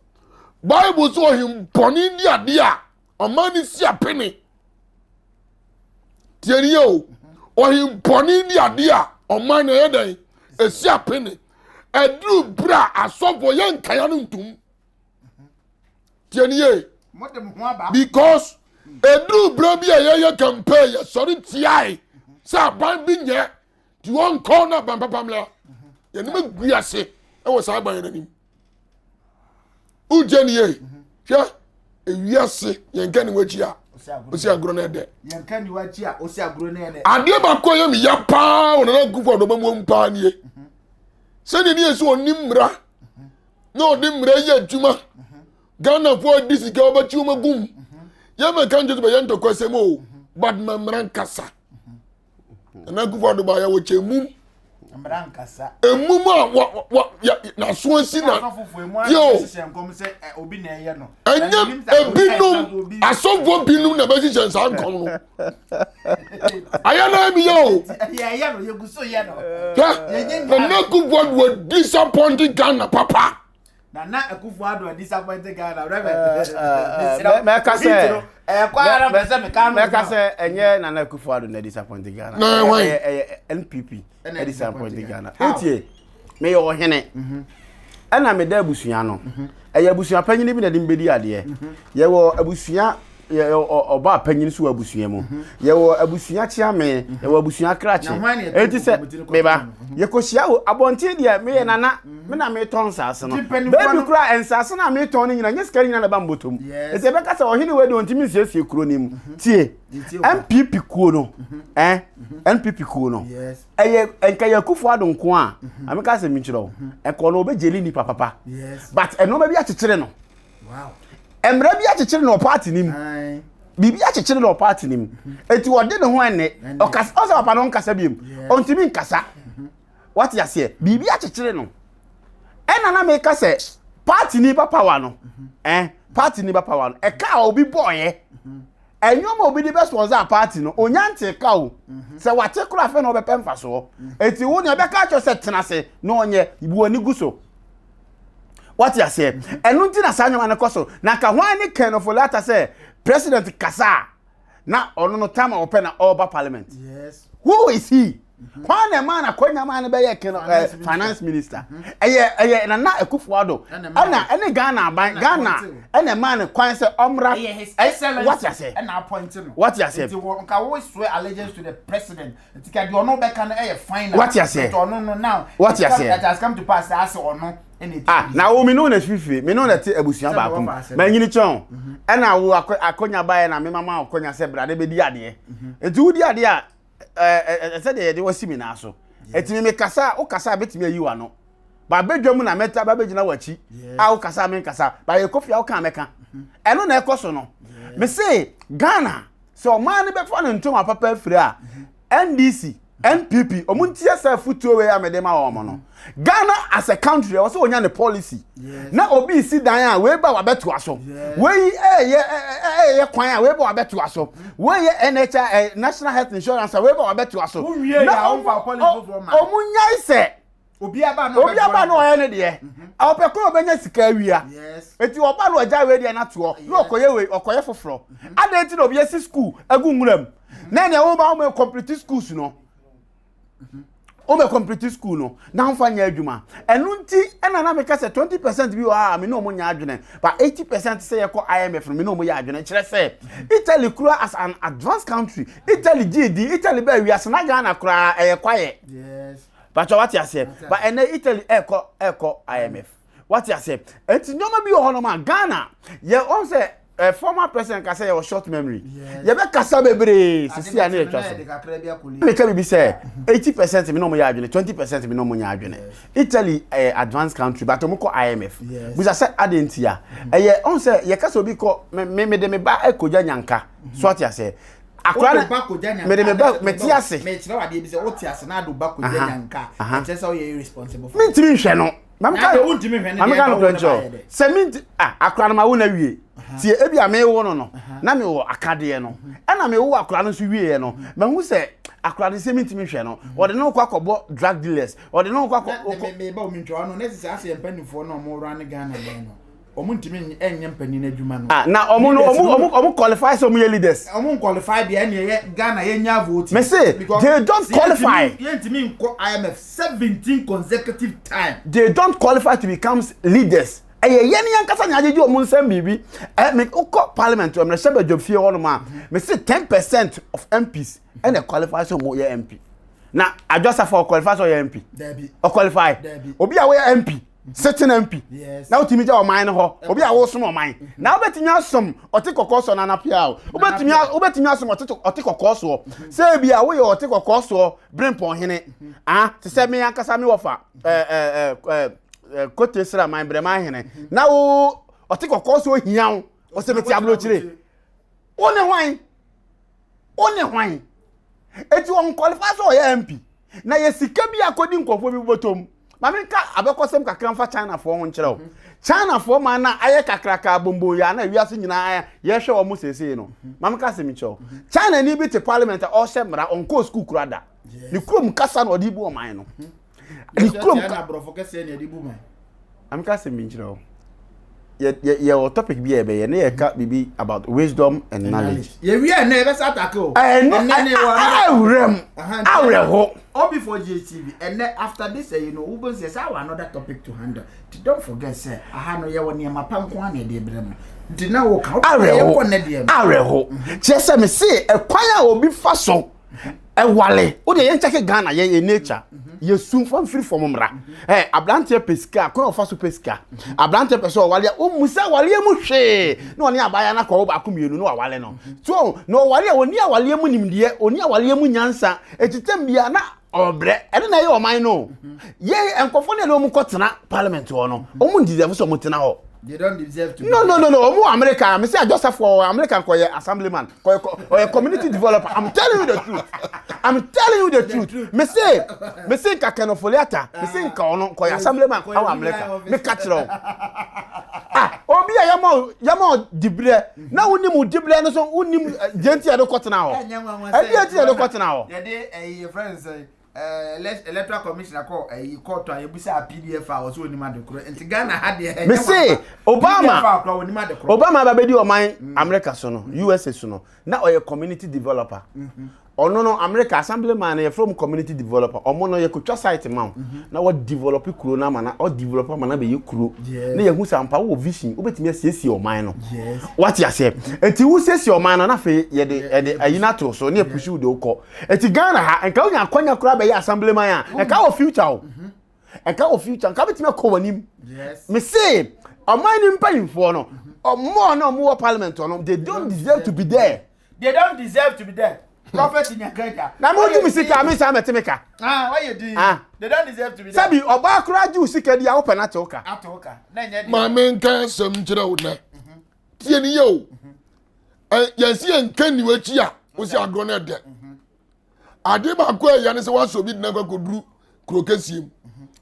Bible so ɔhempɔne di adeɛ a ɔman ne si apene. Tie ni yɛ o ɔhempɔne di adeɛ a ɔman no ɛyɛ dɛn esi apene ɛduru bere a asɔfoɔ yɛ nkaya no ntum tie ni yɛ because ɛduru bere bi a yɛyɛ campaign yɛsɔre tiae sɛ aban bi nyɛ ti wɔn nkɔ na aban papa mmra yɛn anim agu ase ɛwɔ saa aban yɛn anim. Wogye ni yie. Hwɛ ewiase yɛn ka ni wakyi a osi agorɔ na ɛdɛ. Yɛn ka ni wakyi a osi agorɔ na ɛdɛ. Adeɛ baako a ɛyɛ mi ya paa wɔ Nana Akufo Addo ɔbɛn mu paa nie. Sɛdeɛ ne yɛ sɛ ɔni mmara na ɔde mmara yɛ adwuma. Ghanafoɔ adi sika ɔbɛkyi wɔn agum. Yɛn mɛka nkyɛn sɛ bɛyɛ ntɔkwasɛm o but ma mmara nkasa. Nana Akufo Addo baayɛ wɔ kyɛ mum. Emum a wa wa ya n'aso asi na yo ɛnyɛ ebinom asɔfoɔ binom na bɛhyehyɛ nsaa nkɔm no ayɛ na ɛmi yɛ o hwɛ Nana Akufo Addo disappoint Ghana papa. Nana Akufo Addo a disappoint Ghana Reverend. Mɛka sɛ mɛka sɛ ɛnyɛ Nana Akufo Addo na disappoint Ghana. Ɛyɛ ɛyɛ NPP na disappoint Ghana. Wotie meyɛ ɔhene mhm. ɛna meda abusua no mhm. ɛyɛ abusua panyin bi na de mbɛdi adeɛ mhm. yɛwɔ abusua ɔbaa panyin so wɔ abusua mu mhm. yɛwɔ abusua kyeame mhm. yɛwɔ abusua krakye eti sɛ meba mhm. yɛkɔhyia wɔ abɔnten deɛ meyɛ nana me na metɔn nsaase no beebi kura nsaase no a metɔn no nyina nyɛ sika nyina na ɛba mbɔtɔ mu eti ɛbɛka sɛ ɔhene wei deɛ ɔntumi nsiesie kuro no mu tie npp kuo no ɛn npp kuo no ɛyɛ nka yɛ akufo ado nko a ameka sɛ menkyerɛ wo ɛkɔ no ɔbɛgyeli nipa papa but ɛnɔɔma bi akyekyere no mmara bi akyekyere no wɔ paati no mu biribi akyekyere no wɔ paati no mu eti ɔde ne ho ɛnɛ ɔkasa ɔsɛ papa no nkasa biem ɔntumi nkasa mhm. wate aseɛ biribi akyekyere no ɛna na meka sɛ paati ni ba power no mhm. ɛn paati ni ba power no ɛka a obi bɔɔyɛ mhm. ɛnneɛma obi de bɛ sponsor paati no onya nte ka o sɛ wate kora afɛ na ɔbɛpɛ mfasoɔ eti wo nea ɛbɛka akyerɛ sɛ tena ase na ɔnyɛ bu ani gu so. Wate aseɛ? Ɛno nti na saa nneɛma no kɔ so. Na nka hwan ne Ken Ofori-Atta sɛ president kasa a na ɔno no time a ɔpɛ na ɔreba parliament. Yes. Who is he? Mm-hmm. Hwan na ɛmaa n'akɔnya maa no bɛyɛ Ken eh, finance minister? Mm-hmm. Ɛyɛ ɛyɛ Nana Akufo-Addo ɛna ɛne Ghana aban Ghana ɛna ɛmaa no kwan sɛ ɔmmra. Ɛyɛ his excellence. Wate aseɛ? Ɛna appoint no. Wate aseɛ? Nti wɔ nka wo swear allegiance to the president. Nti ka deɛ ɔno bɛka no ɛyɛ final. Wate aseɛ. But ɔno no now. Wate aseɛ. It has come to pass sɛ asɛ ɔno ɛna ɛti. Ah na wo me ne wo na fifiri me ne wo na te abusua baako mu ma nyini kyɛn mhm. ɛna wo akɔnya baeɛ na me mama akɔnya sɛ bra de bɛdi adeɛ mhm. nti wodi adeɛ a ɛɛ ɛsɛ deɛ yɛde wasi me nan so ɛti me kasa wo kasa a bɛtumi ayi w'ano ba bɛdwa mu na mɛta ba bɛgyina w'akyi a wo kasa a menkasa ba yɛ kofi a woka a mɛka mhm. ɛno na ɛkɔ so no me se Ghana sɛ ɔman no bɛfa no ntoma papa afiri a ndc npp ɔmo ntie sɛ afutuo wei a mede ma wɔn no ghana as a country ɛwɔ sɛ wɔnya ne policy na obi si dan a wei ba wabɛtoa so wei ɛyɛ ɛyɛ kwan a wei ba wabɛtoa so wei yɛ nhI national health insurance a wei ba wabɛtoa so na ɔmo nyae sɛ. Obi aba na obi aba na ɔyɛ ne deɛ mhm. ɔpɛ koro ɔbɛnya sika awia eti ɔba na ɔgya wei deɛ n'atoɔ na ɔkɔyɛ wei ɔkɔyɛ foforɔ mhm. adan ti na obi esi school egu nwura mu mhm. na nea wɔn ba wɔn complete schools no wɔn complete school no na wɔn fa nyɛ adwuma ɛnu nti ɛna na meka sɛ 20% bi wɔ ha a me ne wɔn nyɛ adwene but 80% sɛ yɛkɔ IMF no me ne wɔn yɛ adwene kyerɛ sɛ Italy kura as an advanced country Italy gye di Italy bɛɛ wiase na Ghana koraa ɛyɛ kwayɛ. Yes. Pakyɛ wate aseɛ ba ɛnɛ Italy ɛkɔ ɛkɔ IMF wate aseɛ nti nneɛma bi wɔ hɔnom a Ghana yɛ ɔn sɛ eh, former president ka sɛ yɛwɔ short memory yɛbɛkasa bebree sisi a ne yɛtwa so meka biribi sɛ 80% me na ɔmo yɛ adwene 20% me na ɔmo nyɛ adwene Italy ɛyɛ eh, advanced country but ɔmo kɔ IMF bisa sɛ ade nti a ɛyɛ ɔn sɛ yɛka sɛ obi kɔ me me de me ba ɛkɔgya nyanka so ate aseɛ akora no mede me ba mete ase mekyerɛ wadeɛ bi sɛ wote ase na ade ba kɔgya nyanka ɛkyerɛ sɛ woyɛ irresponsible mentumi nhwɛ no mameka no korɛ nkyerɛ sɛ menti ah akora no ma wo na wie tie ebi a mewo no no na mewɔ akadeɛ no ɛna mewo akora no nso wieɛ no mahu sɛ akora no sɛ mentumi nhwɛ no wɔde no kɔ akɔbɔ drug dealers wɔde no kɔ akɔ meba wo mentwa no na ɛsɛ sɛ asɛ mpanimfoɔ no ɔmo wura ne Ghana man no Ɔmo ntumi nyɛ mpanyin adwuma no. Ah, na ɔmo no ɔmo ɔmo ɔmo qualify sɛ ɔmo yɛ leaders. Ɔmo qualify deɛ ɛna ɛyɛ Ghana yɛ nya vote. Me se they don't qualify. Yɛn ntumi nkɔ IMF 17 consecutive time. They don't qualify to become leaders. Ɛyɛ yɛn yɛn kasa na agyegye ɔmo nsɛm biribi. Ɛ me kɔ parliament mmerɛ hyɛ badwam fie hɔ nom a me se 10% of MPs ɛna qualify sɛ ɔmo yɛ MP. Na Adwo Safo ɔqualify sɛ ɔyɛ MP. Dabi. Ɔqualify. Obi a wɔyɛ MP. sitting mp na wotumi gya ɔman no hɔ obi a wosom ɔman na wobɛtumi asom ɔte kɔkɔɔ soɔ nana pia o wobɛtumi wobɛtumi asom ɔte ɔte kɔkɔɔ soɔ sɛ ebi a woyɛ ɔte kɔkɔɔ soɔ berempɔn hene ah te sɛ me ankasa me wɔfa ɛɛ ɛɛ ɛɛ ɛɛ kote sraman brɛman hene na wo ɔte kɔkɔɔ soɔ hia wo ɔsɛ mete aburokyire wo ne hwan Wo ne hwan? Eti wɔn qualify sɛ ɔyɛ MP. Na yɛ sika bi akɔdi nkurɔfoɔ bi bɔtɔ mu. Maame nka abɛkɔsɛm kakra mfa Chinafoɔ ho nkyerɛ wo. Chinafoɔ man no a ayɛ kakraka bonbon yɛ a na wiase nyinaa yɛhwɛ wɔn seesei no. Maame ka asɛm nkyerɛ wo. China ni bi te parliament a ɔhyɛ mmara ɔnkɔɔ sukuu kura da. Ne kurom kasa na ɔde bu ɔman no. Ne kurom ka. Ameka asɛm bi nkyerɛ wo. Yɛ yɛ yɛwɔ topic bi a yɛbɛyɛ ne yɛka biribi about wisdom and knowledge. Yɛwie ɛnɛ yɛbɛsa atake o. Ɛno awura mu awerɛho. Obi for GHTV ɛnɛ after this ɛyi no wobɛhu sɛ saa wɔ another topic to handle. Nti don't forget sɛ aha no yɛwɔ nneɛma pa nko ara na yɛde brɛ mo. Nti na woka awerɛho awerɛho kyerɛ sɛ mese ɛkwan a obi fa so ɛwale wo deɛ yɛnkyɛke Ghana yɛn yɛ nature yɛ su fa mfiri fam mmra ɛ aberanteɛ pɛ sika kwan a ɔfa so pɛ sika aberanteɛ pɛ sɛ ɔwale a ɔmmu sɛ awaleɛ mu hwee na ɔne abaayewa no akɔwo baako mmienu na wawale no so na ɔwale a ɔni awaleɛ mu nimdeɛ ɔni awaleɛ mu nyansa ɛtitam bia na ɔbrɛ ɛne na ɛyɛ ɔman no yɛ nkɔfoɔ no yɛ de wɔn kɔtena parliament hɔ no wɔn deserve sɛ wɔn tena hɔ. They don't deserve to. No, no, no, no. Omu America. Me say Joseph for America ko ye assemblyman, ko ye community developer. I'm telling you the truth. I'm telling you the truth. Me say, me say nka Ken Ofori-Atta. Me say nka ono ko ye assemblyman awo America. Me catch you. Ah, obi a yama yama dibre. Na woni mu dibre no so woni genti e do kotena ho. E di enti e do kotena ho. Ye de eh friends eh electoral commissioner kɔ ɛyi kɔɔto a yɛbusa pdf a ɔsɛ onim ade korɔ nti ghana ha deɛ ɛnyɛ me se obama pdf a ɔkora onim ade korɔ obama aba bɛdi ɔman mm. america so no mm. usa so no na ɔyɛ community developer mm-hmm. ɔno no america assemblyman no yɛfrɛ mu community developer ɔmo no yɛkɔtwa site ma wo mm-hmm. na wɔdevelop kuro no ama na ɔdevelop ama na bɛyɛ kuro na yɛhu sɛ ampa wowɔ vision wobɛtumi asiesie ɔman no wate aseɛ nti wosiesie ɔman no na afei yɛde yɛde ayi no ato so ne yɛpusi wo de wokɔ Eti Ghana ha, nka wonya akwanya koraa bɛyɛ assemblyman a, nka wɔ future o. Nka wɔ future, nka wobɛtumi akɔ w'anim. Me se, ɔman no mpanyinfoɔ no, ɔmo na ɔmo wɔ parliament no, they don't deserve to be there. They don't deserve to be there. Prophet Nyankaja. Na mo di mi sika, mi san mɛte mi ka. Ah, why you doing? Ah. They don't deserve to be there. Sɛbi ɔbaa koraa gye wo sika di a wopɛ no ate wo ka. Ate wo ka. Na ɛnyɛ de. Maame nka asɛm nkyerɛ wo nɛ. Tie ni yɛ o. Yɛnsi yɛn nka ni w'akyi a wosi agorɔ no ɛdɛ. Ade baako a ɛyɛ ne sɛ wasɔ obi dena kɔ akɔduru kuro kɛseɛ mu.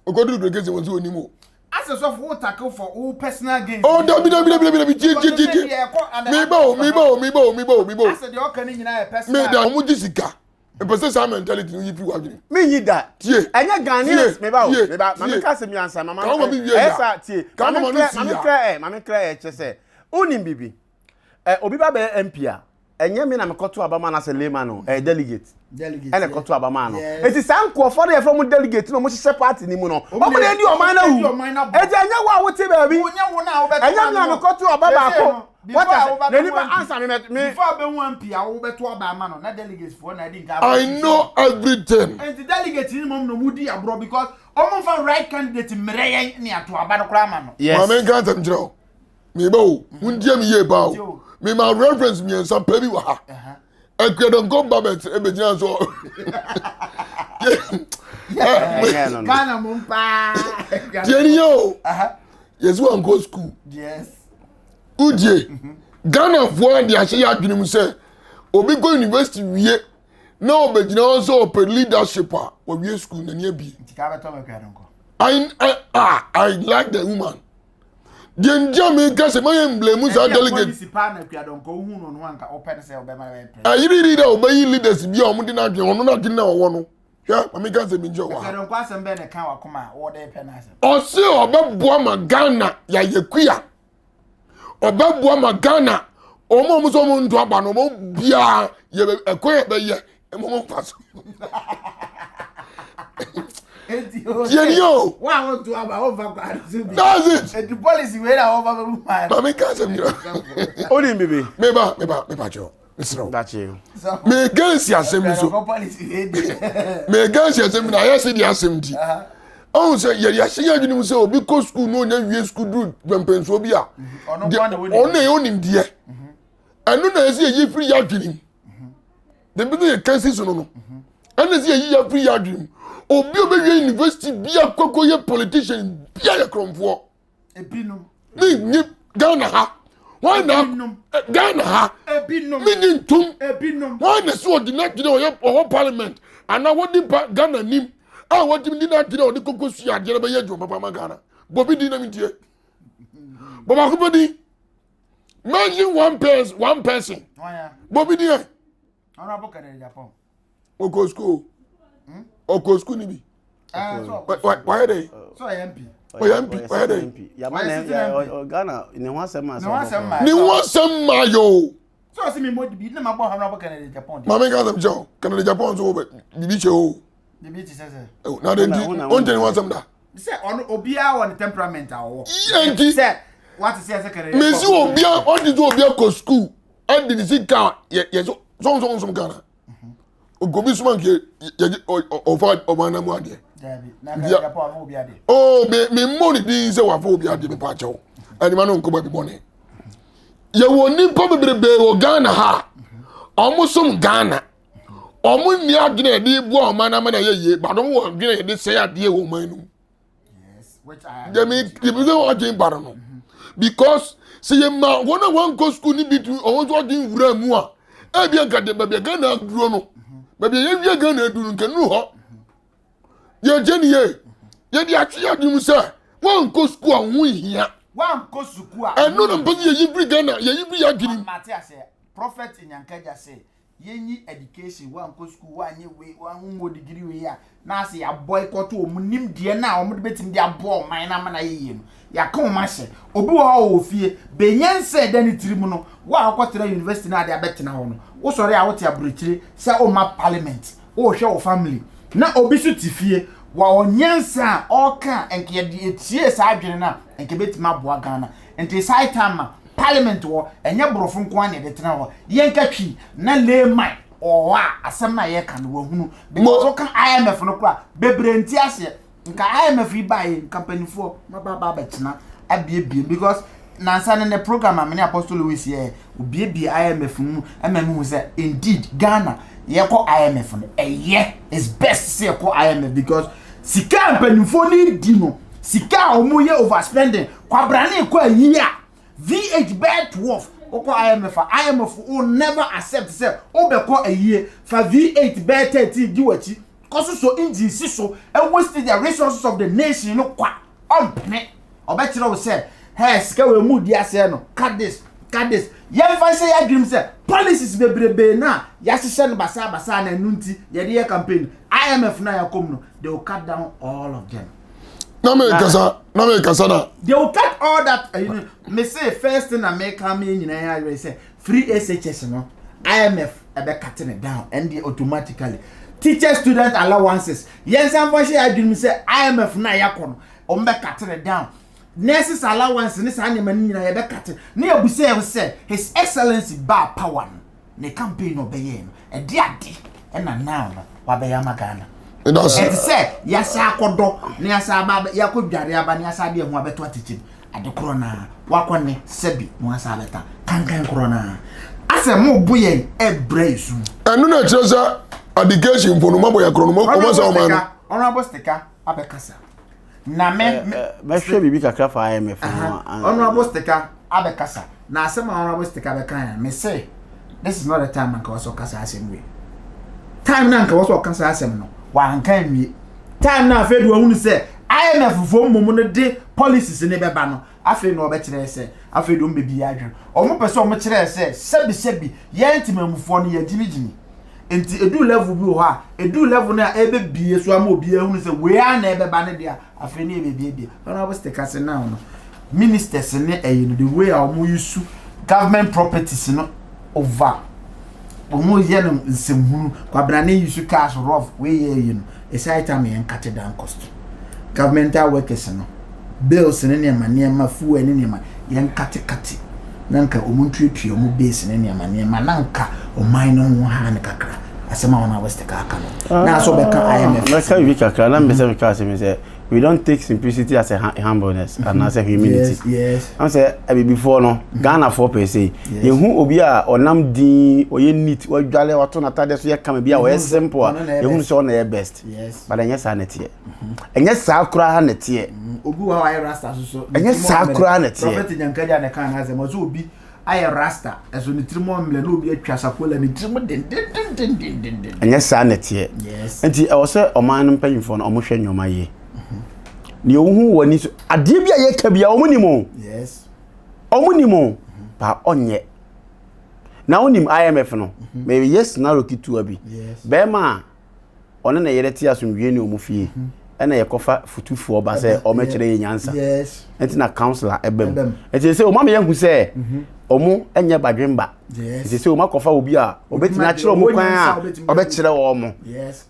Ɔkɔduru kuro kɛseɛ mu nso onim o. Asɛ sɔfo wo tackle for wo personal gains. Oh dabi dabi dabi dabi dabi tie tie tie tie. Meba o meba o meba o meba o meba o. Asɛ deɛ ɔka ne nyinaa yɛ personal. Me da wɔn gye sika. Mpɛ sɛ saa mentality no yi firi w'adwene. Me nyi da. Tie. Ɛnyɛ Ghanaians meba o meba maame ka asɛm yi ansa mama ɛyɛ saa tie maame klɛ maame klɛ ɛ maame klɛ ɛ kyɛ sɛ wonim bibi ɛ obi ba bɛyɛ MP a ɛnyɛ me na mekɔto aba ma no asɛ layman o ɛyɛ delegate ɛna ɛkɔto aba ma no eti saa nkurɔfoɔ no yɛfrɛ mo delegate na wɔn hyehyɛ party no mu no wɔn na edi ɔman no awu eti ɛnyɛ wo a wote baabi ɛnyɛ me na mekɔto aba baako Before a wobɛto na nipa ansa me me. Before abɛhu MP a wobɛto aba ama no na delegates foɔ na adi nka. I know everything. Nti delegate ni mom na ɔmo di aborɔ because ɔmo nfa right candidate mmerɛ yɛn ne ato aba no koraa ama no. Yes. Maame nka nsɛm kyerɛ o. Meba o, wontie me yie paa o. Mema reference mmiɛnsa pɛ bi wɔ ha. Akuadɔnkɔ ba bɛgyina so. Ghana mo paa. Tie ni yɛ o. Yɛsi wankɔ school. Yes. Wodie. Ghanafoɔ de ahyɛ yɛ adwene mu sɛ obi kɔ university wie na ɔbɛgyina hɔ sɛ ɔpɛ leadership a wawie school n'ani abie. I, I, I like the woman. Deɛ nti a meka sɛ mayɛ mblame saa delegate. Ayiri leader ɔbɛyi leaders bi a wɔn de n'adwene ɔno n'adwene na ɔwɔ no. Hwɛ maame ka sɛ mi nkyɛn wɔ ha. Ɔse ɔbɛboa ma Ghana yɛayɛ kuya. Ɔbɛboa ma Ghana wɔn a wɔn sɛ wɔn nto aba no wɔn biara yɛ ɛkwan yɛ bɛyɛ ɛmo mo nfa so. Tiɛ ni o. Wa a wɔnto aba wɔnfa kwan so bi. That's it. Eti policy wei na wɔfa bɛ mu maa. Maame ka asɛm nyina. O ni bibi. Meba meba meba kyɛw. Mesrɛ wo. Meka nsi asɛm bi so. Meka nsi asɛm bi na ayɛ sɛ deɛ asɛm nti. Ɔhu sɛ yɛde ahyɛ yɛn adwene mu sɛ obi kɔ sukuu na ɔnya wie sukuu duru mpɛmpɛnsoɔ bi a ɔno na ɛyɛ onimdeɛ. Ɛno na ɛsɛ yɛyi firi yɛ adwene mu. Deɛ bi sɛ yɛka si so no no. Ɛna ɛsɛ yɛyi yɛ firi yɛ adwene mu. Obi a ɔbɛwie university bi akɔkɔ yɛ politician bi a yɛ korɔmfoɔ. Ebinom. Ne nye Ghana ha. Wɔn na eh, Ghana ha. Ebinom. Ne nye ntum. Ebinom. Wɔn na so ɔdi n'adwene ɔyɛ ɔwɔ parliament anaa wɔdi pa Ghana nim a wɔdi di n'adwene ɔde koko sua adeɛ na bɛyɛ adwuma papa ma Ghana. Bobi di na mi tie. Bɔ baako pɛ di. Mention one person one person. Bobi di yɛ. Honorable Kennedy Japan. Ɔkɔ school. Ɔkɔ school ni bi. Wayɛ dɛ. Ɔyɛ MP. Wayɛ dɛ. Ghana ne ho asɛm ma. Ne ho asɛm ma yɛ o. Sɛ ɔsi mi mo dibi ne ma bɔ hamra bɔ Kennedy Agyapong. Maame nka asɛm kyɛw Kennedy Agyapong nso wɔ bibi kyɛ o. Bibi ti sɛ sɛ. Na de nti o ntɛ ne ho asɛm da. Sɛ ɔno obiara wɔ ne temperament a ɔwɔ. Yɛ nti. Sɛ wate sɛ sɛ Kennedy. Mesi obiara ɔte sɛ obiara kɔ sukuu ɛde ne sika yɛ yɛ so sɔnsɔn nsom Ghana. Obi suma nke yɛ ɔfa ɔman na mu adeɛ. Oo me me mmɔ ne din sɛ wafa obi adeɛ mepa akyɛw ɛnima no nkɔba bi bɔne. Yɛwɔ nnipa bebrebe wɔ Ghana ha a wɔn som Ghana wɔn nni adwene a yɛde boa ɔman no ama no ayɛ yie but wɔn wɔ adwene a yɛde sɛe adeɛ wɔ ɔman no mu. Dɛm ebi sɛ ɔdwen ba no no because sɛ yɛ ma wɔn a wɔnkɔ sukuu no bi tu wɔn nso ɔdwen wura mu a ebi nka de baabi a Ghana aduro no baabi a yɛwie Ghana aduro no nka nuru hɔ yɛgye ne yie yɛde atwe yɛ adwene mu sɛ wɔnkɔ sukuu a ho hia wankɔ sukuu a ɛno na mpɛ sɛ yɛyi firi Ghana yɛyi firi yɛ adwene mu. Mate aseɛ Prophet Nyankaja sɛ yɛnyi education wankɔ sukuu wanyɛ wei wanwɔ degree wei a na ase yɛ boycott wɔn nimdeɛ no a wɔn de bɛtumi de aboa ɔman no ama no ayɛ yie no yɛaka wɔn ahyɛ obi wɔ hɔ a ɔwɔ fie bɛnya nsa ɛda ne tirim no wo a wokɔtena university no ade abɛtena hɔ no wosɔre a wote aburokyire sɛ woma parliament wohwɛ wo family na obi so te fie wa ɔnyɛ nsa a ɔka a nka yɛde etie saa adwene no a nka ebɛtumi aboa Ghana nti saa time a parliament wɔ ɛnyɛ borɔfo nko ara na yɛde tena hɔ yɛnka twi na layman ɔwɔ a asɛm no a yɛka no wahunu because woka IMF no koraa bebree nti aseɛ nka IMF yi baeɛ nka mpanimfoɔ maba aba abɛtena abiebie because nansa no ne program a mene Apostle Louis yɛ obiebie IMF mu ɛma mehu sɛ indeed Ghana yɛkɔ IMF no ɛyɛ is best sɛ yɛkɔ IMF because sika a mpanimfoɔ no di no sika a wɔn yɛ overspending kwabrane kɔ ayi a V8 bɛyɛ 12 wokɔ IMF a IMF will never accept sɛ wobɛkɔ ayie fa V8 bɛyɛ 13 di w'akyi kɔ so so engine si so waste the resources of the nation no kwa ɔmpene ɔbɛkyerɛ wo sɛ hey sika wɔ mu di aseɛ no cut this cut this yɛmfa nhyɛ yɛ adwenem sɛ policies bebrebe no a yɛahyehyɛ no basaa basaa na ɛno nti yɛde yɛ campaign IMF no a yɛakɔ mu no they will cut down all of them. Na me kasa na me kasa na. They will cut all that. You know, me say first thing na me ka me nyinaa yɛ sɛ free SHS no IMF ɛbɛ cut it down and they automatically teacher student allowances yɛn nsa nfa hyɛ adwene mu sɛ IMF na yɛakɔ no wɔn bɛ cut it down nurses allowance ne saa nneɛma no nyinaa yɛbɛ cut ne yɛ busa yɛ sɛ his excellency ba power no ne campaign na ɔbɛyɛ no ɛde ade ɛna now no wabɛyɛ ama Ghana ɛte sɛ yɛasa akɔdɔ na yɛasa aba yɛakɔ dware aba na yɛasa adeɛ ho abɛto atekyem ade korɔ naa wakɔ ne sɛbi na wasa abɛta kankan korɔ naa asɛ mo bo yɛn ɛbrɛ yɛ sum. Ɛno na ɛkyerɛ sɛ education fo no mabɔ yɛ korɔ no ɔmo sɛ ɔman no. Honorable Stika abɛkasa na me. Mɛhwɛ biribi kakra fa IMF ho. Honorable Stika abɛkasa na asɛm a Honorable Stika bɛka yɛn me se this is not the time anka wɔsɛ ɔkasa asɛm wei time na anka wɔsɛ ɔkasa asɛm no wanka nwie time na afei de wahunu sɛ IMF foɔ mmom no de policies ne bɛba no afei na ɔbɛkyerɛ sɛ afei de wɔn bɛbi yɛ adwene wɔn pɛ sɛ wɔn kyerɛ sɛ sɛbi sɛbi yɛn ntemamufoɔ no yɛ gyimigyimi nti edu level bi wɔ hɔ a edu level no a ɛbɛbie so ama obi ehunu sɛ wei a na ɛbɛba ne deɛ afei ne yɛbɛbiebie honorable Stika se now no ministers ne ɛyi no the way a wɔn use government properties no over wɔn yɛ no nsɛmhunu kwabena ne use cars rough wei yɛ ɛyi no ɛsɛ time yɛn cut down cost governmental workers no bills ne nneɛma nneɛma fuel ne nneɛma yɛn katekate na nka wɔn ntuatua wɔn base ne nneɛma nneɛma na nka ɔman no ho ha ne kakra asɛm a wɔn a west ka aka no na asɔ bɛka IMF. Mɛka biribi kakra na mbɛsɛ meka asɛm sɛ we don't take simplicity as a humbleness mm -hmm. anaasɛ humility. Yes, yes. Am sɛ abibifoɔ no Ghanafoɔ pɛ sɛ yɛhu obi a ɔnam din ɔyɛ neat wadwale wato n'atadeɛ so yɛ kama bi a ɔyɛ simple a yɛhu sɛ ɔna yɛ best. Yes. But ɛnyɛ saa na ɛteɛ. Ɛnyɛ saa koraa na ɛteɛ. Obi wɔ hɔ a ɔyɛ rasta soso. Ɛnyɛ saa koraa na ɛteɛ. Prophet Nyankadi a na ɛka n'asɛm ɔsɛ obi ayɛ rasta ɛso ne tirim ɔmmerɛ na obi atwa sakola ne tirim dendendendendenden. Ɛnyɛ saa na ɛteɛ. Yes. Nti ɛwɔ sɛ ɔman no mpanyinfoɔ no wɔhwɛ nneɛma yie. Nea wohu wɔ ani so adeɛ bi a yɛka bi a wɔn nim o. Yes. Wɔn nim o. Ba ɔnyɛ. Na wonim IMF no. Meyɛ scenario ketewa bi. Yes. Bɛrima a ɔne ne yere te asomdwoeɛ ne wɔn fie. Ɛna yɛkɔfa futufoɔ ba sɛ ɔmɛkyerɛ yɛ nyansa. Ɛnti na councilor ɛba mu. Ɛnti sɛ ɔma me yɛhu sɛ ɔmo ɛnyɛ badwemba. Ɛnti sɛ ɔmo akɔfa obi a ɔbɛtumi akyerɛ ɔmo kwan a ɔbɛkyerɛ wɔn.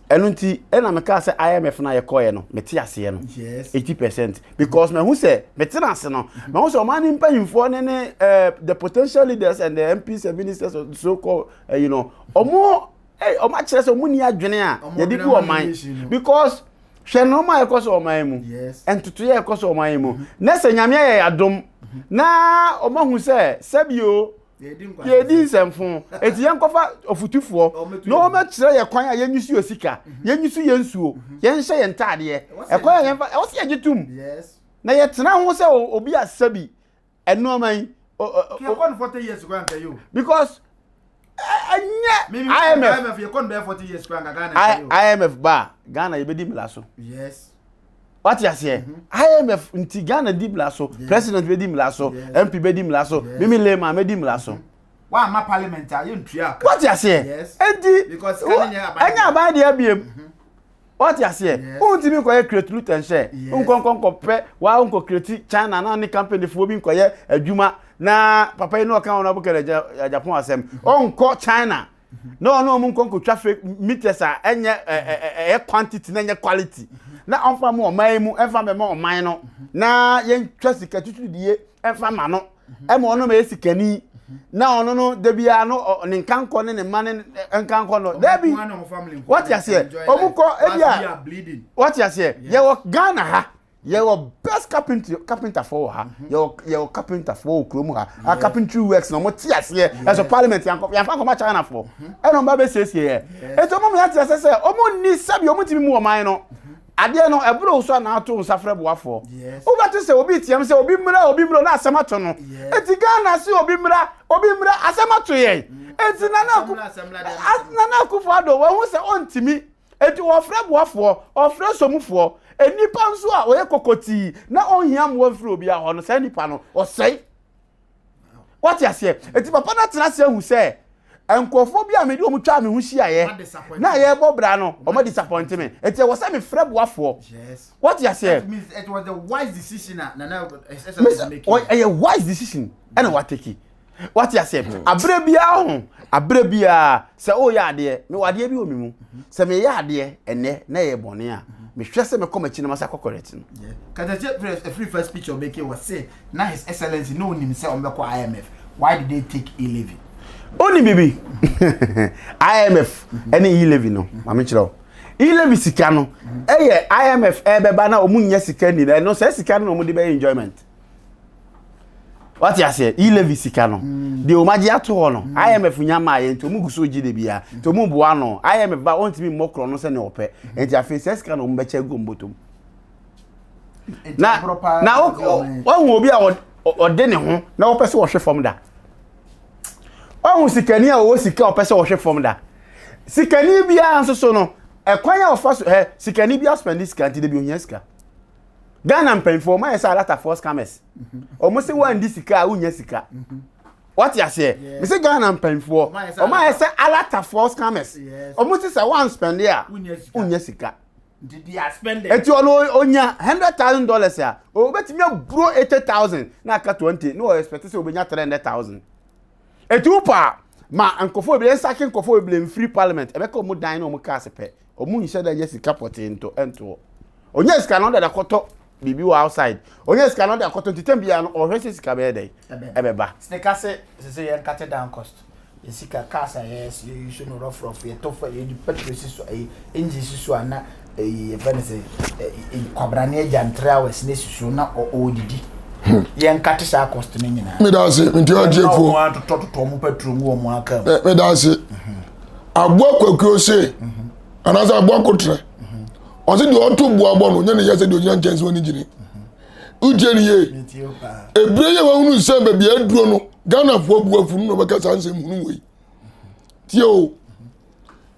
Ɛno nti ɛna mekaa sɛ IMF no a yɛkɔɛ no mete aseɛ no 80% because mahu sɛ metena ase no mahu sɛ ɔman ne mpanyinfoɔ ne ne eh, the potential leaders and the MPs and ministers so called eh, you know ɔmo eh, ɔmo akyerɛ sɛ ɔmo ni adwene a yɛde gu ɔman because hwɛ nneɛma a ɛkɔ so ɔman mu ntotoeɛ a ɛkɔ so ɔman mu na sɛ nyame ayɛ adom na ɔmo ahu sɛ sɛbio yɛdi nsɛmfo eti yɛnkɔfa ɔfutufoɔ na wɔmɛkyerɛ yɛ kwan a yɛnyi so yɛ sika mhm. yɛnyi so yɛ nsuo mhm. yɛnhyɛ yɛn ntaadeɛ ɛkwan a yɛnfa ɛwɔ sɛ yɛgye tum na yɛtena ho sɛ obi asɛ bi ɛnoɔma yi. Because ɛnyɛ IMF IMF ba Ghana yɛbɛdi mmara so. Yes. Wate aseɛ? IMF nti Ghana di mmara so, president bɛdi mmara so, MP bɛdi mmara so, mimi layman mɛdi mmara so. Wamma parliament a yɛntua aka. Wate aseɛ? Enti ɛnyɛ aban deɛ abiem. Wate aseɛ? Wontumi nkɔyɛ create loot and share. Nkɔnkɔ nkɔpɛ waa nkɔ create China na ne company foɔ bi nkɔyɛ adwuma na papa yi na ɔka wɔn abokɛ Japan asɛm. Ɔnkɔ China. na ɔne wɔn nkɔ nkotwa fake meters a ɛnyɛ ɛyɛ quantity na ɛnyɛ quality na ɔnfa mu ɔman yi mu ɛnfa mɛma ɔman no na yɛntwa sika tutu die ɛnfa ma no ɛma ɔno ma yɛ sikani na ɔno no dabi a no ne nkankɔ ne ne mma ne nkankɔ no dabi wɔte aseɛ ɔmo kɔ ebi a wɔte aseɛ yɛwɔ Ghana ha. Yɛwɔ best carpentry carpenter foɔ wɔ ha. Mhm. Yɛwɔ yɛwɔ carpenter foɔ wɔ kurom ha. A carpentry works na wɔn te aseɛ. Ɛsɛ parliament yankɔ yanfa nkɔma China foɔ. Mhm. Ɛna wɔn ba bɛ siesie yɛ. Eti wɔn mu yɛn te aseɛ sɛ wɔn nni sɛbi wɔn ti mi mu ɔman no. Mhm. Adeɛ no ɛboro so a na ato nsa frɛ boafoɔ. Wobɛte sɛ obi team sɛ obi mmra obi mmra na asɛm ato no. Eti Ghana se obi mmra obi mmra asɛm ato yɛn. Eti Nana Akufo Addo wɔn ho sɛ ɔntumi. Enti wɔfrɛ boafoɔ, ɔfrɛ somufoɔ. Nnipa nso a ɔyɛ kokotii na ɔnhia mmoa mfiri obiara hɔ no, saa nipa no, ɔsɛe. Wate aseɛ? Enti papa no atena ase ahu sɛ nkurɔfoɔ bi a mede wɔn twaa me ho hyiaeɛ na yɛrebɔ bra no, wɔn disappoint me. Enti ɛwɔ sɛ mefrɛ boafoɔ. Wate aseɛ? Ɛyɛ wise decision ɛna wateki. Wate aseɛ? Hmm. Aberɛ biara ho, aberɛ biara sɛ woyɛ adeɛ, mewɔ adeɛ bi wɔ me mu. Sɛ meyɛ adeɛ ɛnɛ na ɛyɛ bɔne a, mehwɛ sɛ mekɔ m'akyi na masa kɔ correct no. Katakyie ɛfiri first speech ɔbɛke wɔ se na his excellency na onim sɛ ɔmbɛkɔ IMF. Why did they take e-levy? Onim bibi. IMF ɛne e-levy no, maame kyerɛ wo. E-levy sika no, ɛyɛ IMF ɛbɛba na ɔmo nya sika ni na ɛno sɛ sika no na ɔmo de bɛyɛ enjoyment. Wate aseɛ e-levy sika no mm. deɛ wɔn agye ato hɔ no mm. IMF nya maa yɛ nti wɔn gu so gye de bia nti wɔn boa no IMF ba wɔntumi mmɔ korɔ no sɛnea ɔpɛ mm. nti afei sɛ sika na wɔn bɛkyɛ agu wɔn bɔtɔm na na wɔn obi a ɔde ne ho na wɔpɛ sɛ wɔhwe fam da wɔn sikani a ɔwɔ sika a ɔpɛ sɛ ɔhwe fam da sikani biara nso so no ɛkwan a ɔfa so ɛ sikani bi asopɛndi sika nti de bi ohia sika. Ghana mpanyinfoɔ wɔn ayɛ sɛ alatafoɔ scammers wɔn sɛ wɔn andi sika a wonya sika wɔte aseɛ mɛ sɛ Ghana mpanyinfoɔ wɔn ayɛ sɛ alatafoɔ scammers wɔn sɛ sɛ wɔn spend a wonya sika eti ɔno onya $100,000 a obetumi aburo 80,000 na aka 20 na ɔyɛ expect sɛ obenya 300,000 eti wopa ma nkɔfoɔ bebree nsake nkɔfoɔ bebree mfiri parliament ɛbɛka wɔn dan na wɔn cars pɛ wɔn nhyɛ da nyɛ sika pɔtee nto ntoɔ. Ɔnya sika no ɔde akɔtɔ biribi wɔ outside. Ɔnya sika no ɔde akɔtɔ nti tɛm biara no ɔhwɛ sɛ sika bɛyɛ dɛn ɛbɛba. Sika se sese yɛn cut down cost. Yɛ sika cars a yɛ yɛ use no rough rough yɛ tɔ fa yɛ de petrol si so ɛyi engine si so a na ɛyi yɛ fɛ no sɛ ɛyi kwabrane agya 3 hours na esi so na ɔɔdidi. Yɛn cut saa cost no nyinaa. Meda ase nti ɔgye fo. Wɔn atotɔ totɔ wɔn petrol ngu wɔn aka mu. Meda ase. Aboa kwakuo se anaasɛ aboa kotrɛ. Ɔse deɛ ɔto boa bɔ no nyɛ ne yɛ sɛ deɛ ɔgyina nkyɛn sɛ ɔne gyini. Wotie ne yie. Ebire yɛ wahunu sɛ baabi aduro no Ghanafoɔ bu afu no na ɔbɛka saa nsɛm hunu wei. Tie o.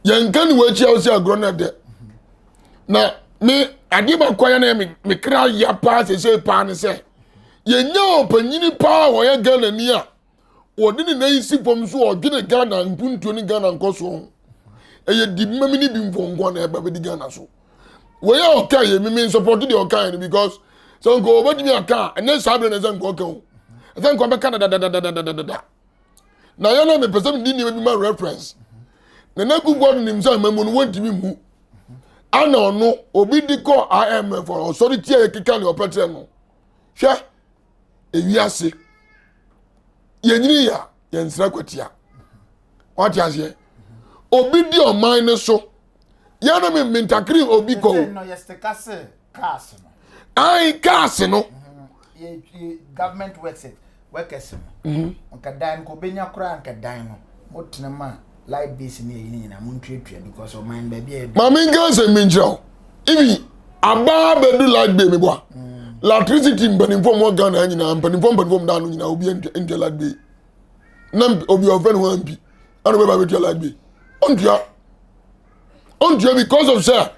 Yɛnka ne wɔakyi a ɔsi agorɔ no ɛdɛ. Na me adeɛ baako a yɛ na me kra ya paa sesei paa ne sɛ yɛnya ɔpanyini paa a ɔyɛ Ghanani a wɔde ne nan si fam so ɔdwene Ghana mpuntuo ne Ghana nkɔsoɔ ho. Ɛyɛ di mmam ne bi mfɔ nko na ɛba bɛdi Ghana so. Wei a ɔka yɛ mimi nsɔpɔto deɛ ɔka yɛ no because sɛ nka ɔbɛtumi aka a ɛnyɛ saa berɛ na ɛsɛ nka ɔka o. Ɛsɛ nka ɔbɛka dadadadadadada. Na yɛn na mepɛ sɛ mede nneɛma bi ma reference. Nana Akufo-Addo nim sɛ amamu no wɔntumi mmu. Ana ɔno obi di kɔ IMF ɔsɔre tia yɛ keka deɛ ɔpɛ kyerɛ no. Hwɛ ewiase yɛnyini yɛ a yɛnsrɛ kwatia. Wate aseɛ? Obi di ɔman no so yɛn na mi ntakiri obi kɔ o. Ayi kaase no. Government workers workers no. Mhm. Nka dan no kò benya koraa nka dan no mo tena ma light base ne ɛyi ne nyinaa mo ntuatua because ɔman baabi a yɛ. Maame nka nsɛm mi nkyerɛ o ibi abaa bɛdu light bill mi bɔ a electricity mpanimfoɔ mu wɔ Ghana nyinaa mpanimfoɔ mpanimfoɔ mu dan no nyinaa obi ntua light bill na obi ɔfɛ ne ho ampi ɛna ɔbɛba abɛtua light bill ɔntua ɔntua because of sɛ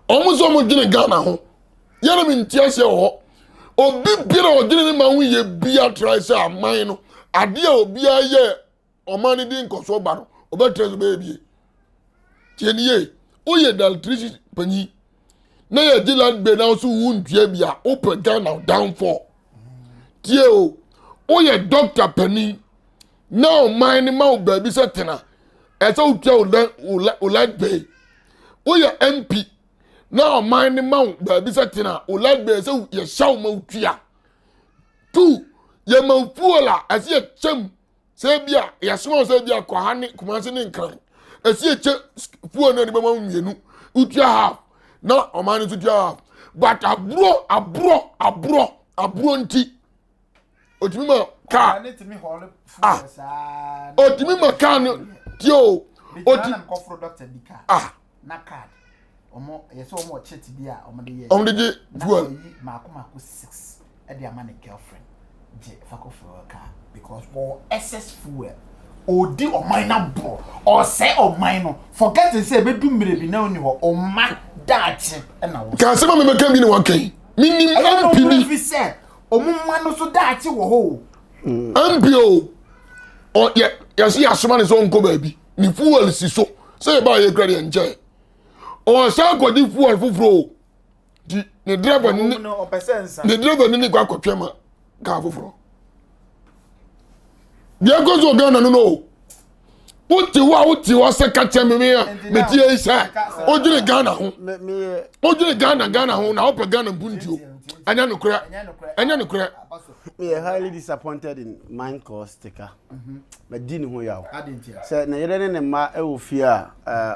ɔmo sɛ ɔmo dwene Ghana ho yɛn mi nti aseɛ wɔ hɔ obi biara a ɔdwene ne ma ho yɛ bia tra sɛ aman no adeɛ a obiara yɛ ɔman no di nkɔsoɔ ba no ɔbɛtra so bɛyɛ bie tie ne yie woyɛ electricity panyin na yɛgye light bill na nso wo ntua bi a wopɛ Ghana downfall tie o woyɛ doctor panin na ɔman no ma wo baabi sɛ tena ɛsɛ wotua wo light bill woyɛ mp na ɔman no ma wo baabi sɛ tena wo light bill ɛsɛ yɛhyɛ wo ma wotua two yɛma wo fuel a ɛsɛ yɛkyɛm sɛ bi a yɛsoma wo sɛ bi a kɔ ha ne Kumasi ne Nkran ɛsɛ yɛkyɛ fuel no ne bɛma wo mmienu wotua half na ɔman no nso tua half but aborɔ aborɔ aborɔ aborɔ nti otumi ma kaa ah otumi ma kaa no tie o oti ah na card ɔmo yɛ sɛ ɔmo ɔkyɛ ti bi a ɔmo de yɛ ɔmo de gye fuel na ɔyi mako mako six ɛde ama ne girlfriend gye fako fuel car because wɔwɔ excess fuel odi ɔman na bɔ ɔsɛ ɔman no forget sɛ ebedu mmerɛ bi na ɔni hɔ ɔma daakye ɛna wɔ. Ka asɛm a mebɛka bi na waka yi menim MP bi. Sɛ ɔmo mma no so daakye wɔ hɔ o. MP o ɔ yɛ yɛsi yasoma ne sɛ ɔnkɔ baabi ne fuel si so sɛ yɛ baa yɛ kura deɛ nkyɛn ɔsan akɔgye fuel foforɔ o ti ne driver ne ne driver ne ne kɔ akɔtwɛ ma kaa foforɔ deɛ ɛkɔ so Ghana no no o wote hɔ a wote hɔ sɛ ka kyerɛ me me a metie yi sɛ wodwene Ghana ho wodwene Ghana Ghana ho na wopɛ Ghana mpuntuo ɛnyɛ nokorɛ ɛnyɛ nokorɛ. meyɛ highly disappointed in mine cause tika madi ne ho yaw sɛ ne yere ne ne mma wɔ fie a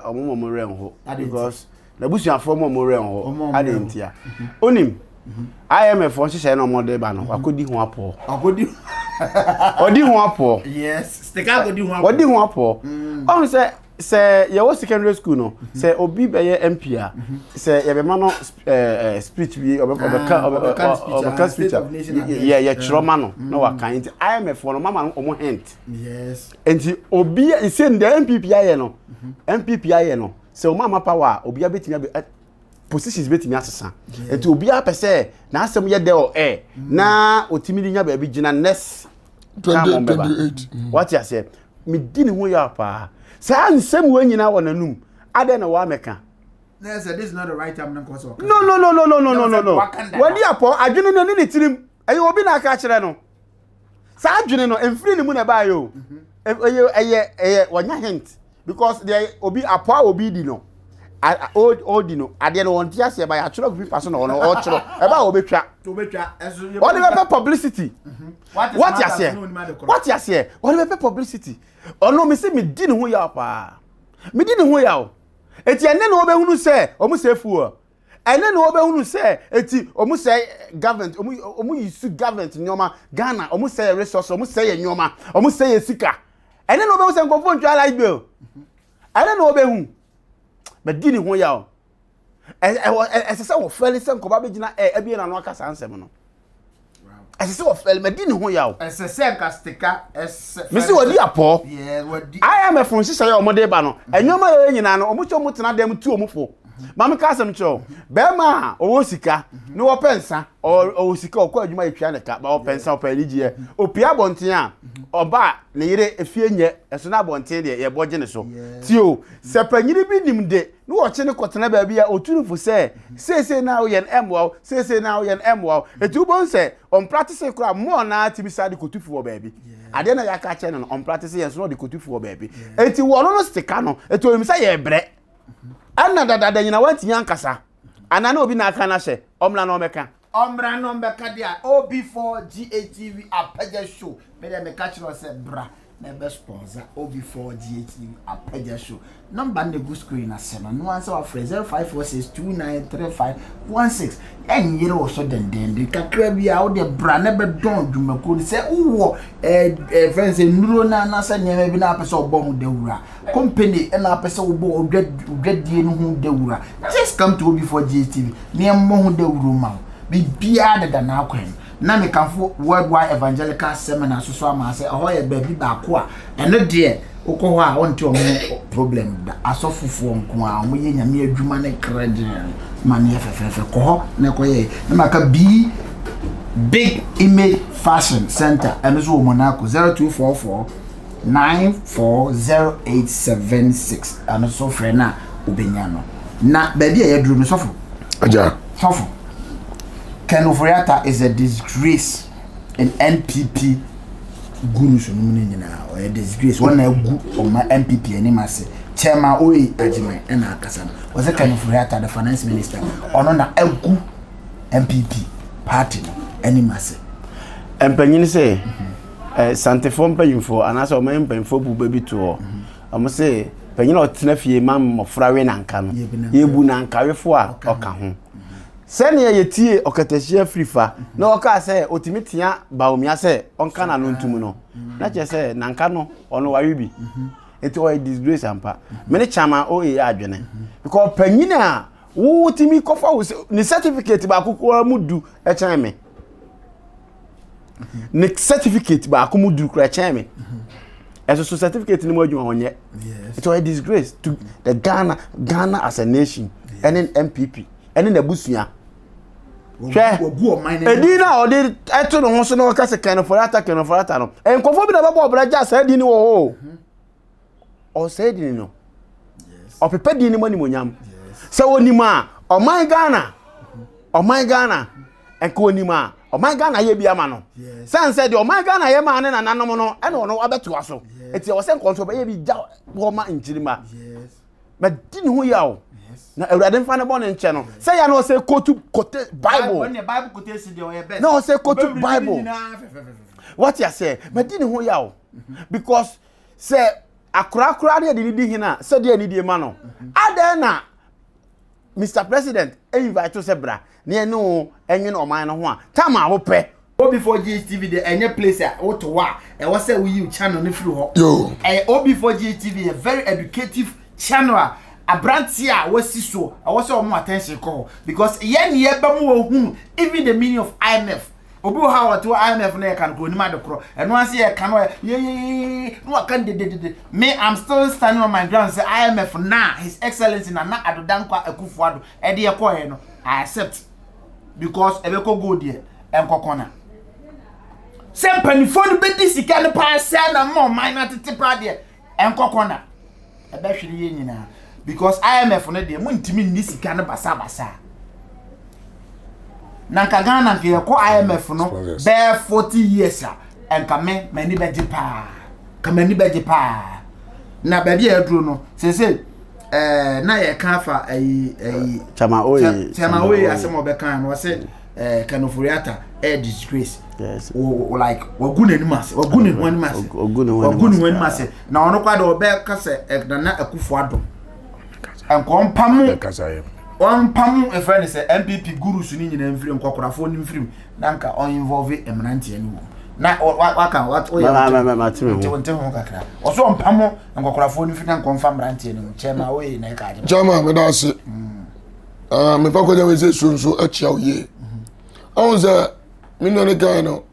ɔmo ma ɔmo werɛ nho because n'abusuafoɔ ma ɔmo werɛ nho ade ntia onim IMF foɔ nhyehyɛe na ɔmo de ba no wakɔdi ho apɔɔ ɔdi ho apɔɔ ɔdi ho apɔɔ ɔhu sɛ sɛ yɛwɔ secondary school no sɛ obi bɛyɛ MP a sɛ yɛbɛma no speech bi ɔbɛka ɔbɛka speech a yɛ yɛtwerɛ ma no na waka nti IMF foɔ no mama no ɔmo hint nti obi nse deɛ NPP ayɛ no NPP ayɛ no sɛ ɔmo ama power a obiara bɛtumi abɛ positions bɛtumi asesa nti obiara pɛ sɛ n'asɛm yɛ dɛ ɔ ɛ na otumi de nya baabi gyina next time ɔmo bɛba wate aseɛ medi ne ho yɛ paa saa nsɛm wɔ nyinaa wɔ n'anum adɛn na wɔamɛka no no no no no no no no no wadi apɔ adwene no ne ne tirim ɛyɛ obi na aka akyerɛ no saa adwene no mfiri ne mu na ɛbaayɛ o ɛyɛ ɛyɛ ɛyɛ wɔnya hint because deɛ obi apɔ a obi di no ɔdi no adeɛ no wɔn ti aseɛ ba yɛatwerɛ gu pipa so na ɔno ɔtwerɛ ɛba a ɔbɛtwa ɔde bɛpɛ publicity wɔte aseɛ wɔte aseɛ ɔde bɛpɛ publicity ɔno mi si mi di ne ho yaw paa mi di ne ho yaw eti ɛnɛ na ɔbɛhunu sɛ ɔmo sɛ fuel ɛnɛ na ɔbɛhunu sɛ eti ɔmo sɛ government ɔmo ɔmo yi su government nneɛma Ghana ɔmo sɛ yɛ resource ɔmo sɛ yɛ nneɛma ɔmo sɛ yɛ sika ɛnɛ na ɔbɛhu sɛ nkɔfoɔ ntwa light bill ɛnɛ na ɔbɛhu bɛdi ne ho yaw ɛsɛ sɛ wɔfɛle sɛ nkɔba bɛgyina ɛ abie n'ano aka saa nsɛm no ɛsɛ sɛ wɔfɛle mɛdi ne ho yaw ɛsɛ sɛ nka stika ɛsɛ mesi wɔdi apɔ IMF nhyehyɛeɛ a wɔde ba no nneɛma yɛ nyinaa no wɔn kyɛ wɔn tena dɛm tu wɔn fo. Maame ka asɛm kyerɛ wo. Bɛrima a ɔwɔ sika na ɔpɛ nsa, ɔwɔ sika ɔkɔ adwuma yɛtua ne ka, ba ɔpɛ nsa ɔpɛ anigyeɛ. Opie abɔnten a, ɔba a ne yere efie nyɛ, ɛso na abɔnten deɛ yɛbɔ gye ne so. Tie o, sɛ panyini bi nim de na wɔkye no kɔtena baabi a ɔtu no fo sɛ seesei no a woyɛ no ɛmmoa wo, seesei no a woyɛ no ɛmmoa wo. Enti wobɛhu sɛ ɔmpratese koraa mmɔɔ no ara tumi saa de kɔtu fo wɔ baabi. Adeɛ no a yɛaka akyerɛ no no, ɔmpratese yɛn so na ɔde kɔtu fo wɔ baabi. Enti wɔno no sika no, enti ɔnim sɛ yɛrebrɛ. Ɛna dadaada nyina wantumi ankasa. Anaa na obi na aka no ahyɛ, ɔmmra na ɔmmɛka. Ɔmmra na ɔmmɛka deɛ a, OB4GHTV Apɛgya Show, me deɛ meka kyerɛ wo sɛ bra na ɛbɛ sponsor OB4GHTV Apɛgya Show. Number no na ɛgu screen no ase no, ɛno ara sɛ wafrɛ 0546293516. Ɛnyere wo so dendenden, kakra bi a wode bra na ɛbɛdɔn dwumakuo no. Sɛ wowɔ ɛɛ ɛɛ fɛn sɛ nnuro no anaasɛ nneɛma bi na apɛ sɛ ɔbɔ ho dawuro a, company na apɛ sɛ wobɔ odwadie no ho dawuro a, just come to OB4GHTV na yɛmmɔ ho dawuro ma wo. Biribiara deda n'akwan mu. Na mekamfo Worldwide Evangelical Seminar so so ama sɛ ɛhɔ yɛ baabi baako a ɛno deɛ wokɔ hɔ a wonte wɔn ho problem da. Asɔfofoɔ nko a wɔyɛ nyame adwuma ne krɛgyee ma no yɛ fɛfɛɛfɛ. Kɔ hɔ na ɛkɔyɛ. Na maka bi Big Image Fashion Center ɛno nso wɔ Monaco 0244 940876 ɛno nso frɛ no a wobɛnya no. Na baabi a yɛaduru no sɔfo. Agya. Sɔfo. Ken Ofori-Atta is a disgrace in NPP gurus no mu no nyinaa ɔyɛ disgrace wɔn na agu ɔma NPP anim ase chairman Oye Agyeman ɛna akasa no ɔsɛ Ken Ofori-Atta the finance minister ɔno na agu NPP party no anim ase. Mpanyin sɛ eh, santefoɔ mpanyinfoɔ anaasɛ ɔman mpanyinfoɔ bu bɛ bi to hɔ wɔn sɛ panyin a ɔtena fie ma mmɔfra we nanka no yɛbu nankawefo a ɔka ho sɛnea yɛtie ɔkatahyia firifa na ɔkaa sɛ ɔtumi tea Bawumia sɛ ɔnka n'ano ntom no na kyerɛ sɛ nanka no ɔno wawe bi nti ɔyɛ disgrace ampa me ne chairman OA yɛ adwene because panyin a wotumi kɔfa wo ne certificate baako koraa mu du kyɛn me ne certificate baako mu duru kura kyɛn me ɛso so certificate no mu adwuma ɔnyɛ nti ɔyɛ disgrace to the Ghana Ghana as a nation ɛne NPP ɛne n'abusua hwɛ edin na ɔde ɛto ne ho so na ɔka sɛ Ken Ofori-Atta Ken Ofori-Atta no nkɔfo bi na ɛbɛbɔ ɔbra gya saa edin no wɔ hɔ o. ɔsɛe din no ɔpepa din no mu animonyam sɛ onim a ɔman ghana ɔman ghana nka onim a ɔman ghana yɛ bi ama no sɛn sɛ deɛ ɔman ghana yɛ maa ne nananom no ɛna ɔno abɛtoa so eti ɛwɔ sɛ nkɔnso ɔbɛyɛ bi gya hɔ ma nkyirima mɛdi ne ho yaw na awurade nfa ne bɔ ne nkyɛn no sɛ ya na ɔsɛ kotu kote bible na ɔsɛ kotu bible wɔte aseɛ mɛdi ne ho yaw because sɛ akora koraa ne yɛde ne di hene a sɛdeɛ anidie ma no adɛn na mr president invite sɛ bra ne ɛne wo ɛnwene ɔman no ho a tam a wopɛ OB4GHTV deɛ ɛnyɛ place a wote hɔ a ɛwɔ sɛ woyi wo channel no firi hɔ. Ɛyɛ OB4GHTV yɛ very educative channel a aberanteɛ a wasi so ɛwɔ sɛ wɔn attention kɔ hɔ because yɛn ne yɛba mu wɔhunu even the meaning of IMF. Obi wɔ hɔ a ɔte hɔ IMF no yɛka no koro onim ade korɔ ɛno ase yɛka no yeyeyeye na waka no dededede me I'm still standing on my ground sɛ IMF na his excellency Nana Addo Dankwa Akufo Addo ɛde ɛkɔɛ no I accept because ɛbɛkɔ gold deɛ ɛnkɔkɔ na sɛ mpanimfoɔ no bɛdi sika no paa sɛ na mma ɔman no atete paa deɛ Ɛnkɔ kɔna. Ɛbɛhwere yɛn nyinaa. Because IMF no deɛ montumi nni sika no basabasa. Na nka Ghana nka yɛkɔ IMF no bɛyɛ 40 years a nka me m'ani bɛgye paa. Ka m'ani bɛgye paa. Na baabi a yɛduro no sese ɛɛ na yɛka afa ɛyi ɛyi. Chama oye. Chama oye asɛm a ɔbɛka no ɔsɛ. eh, Ken Ofori-Atta ɛyɛ disgrace. Yes. O, o, like wagu n'anim ase wagu ne ho anim ase Ogu ne ho wagu ne ho anim ase. ase na ɔno kwa de ɔbɛka sɛ eh, Nana Akufo-Addo nkɔ mpamu Bɛkasa yɛ. ɔmpamu efrɛ ne sɛ NPP gurus ne nyinaa mfiri nkɔkorafoɔ no mfiri mu na nka ɔinvolve mmeranteɛ no wɔ mu na waka woyɛ Ma- ma- ma- mate me ho. nte nte ho kakra ɔso ɔmpamu nkɔkorafoɔ no mfiri na nkɔmfa mmeranteɛ no mu kyɛ ma woyɛ na ɛka agye Chairman, meda ase. Ah, mefa kɔgya wei sɛ suo nso akyia wo yie. Ɔhu sɛ me nua no kan no,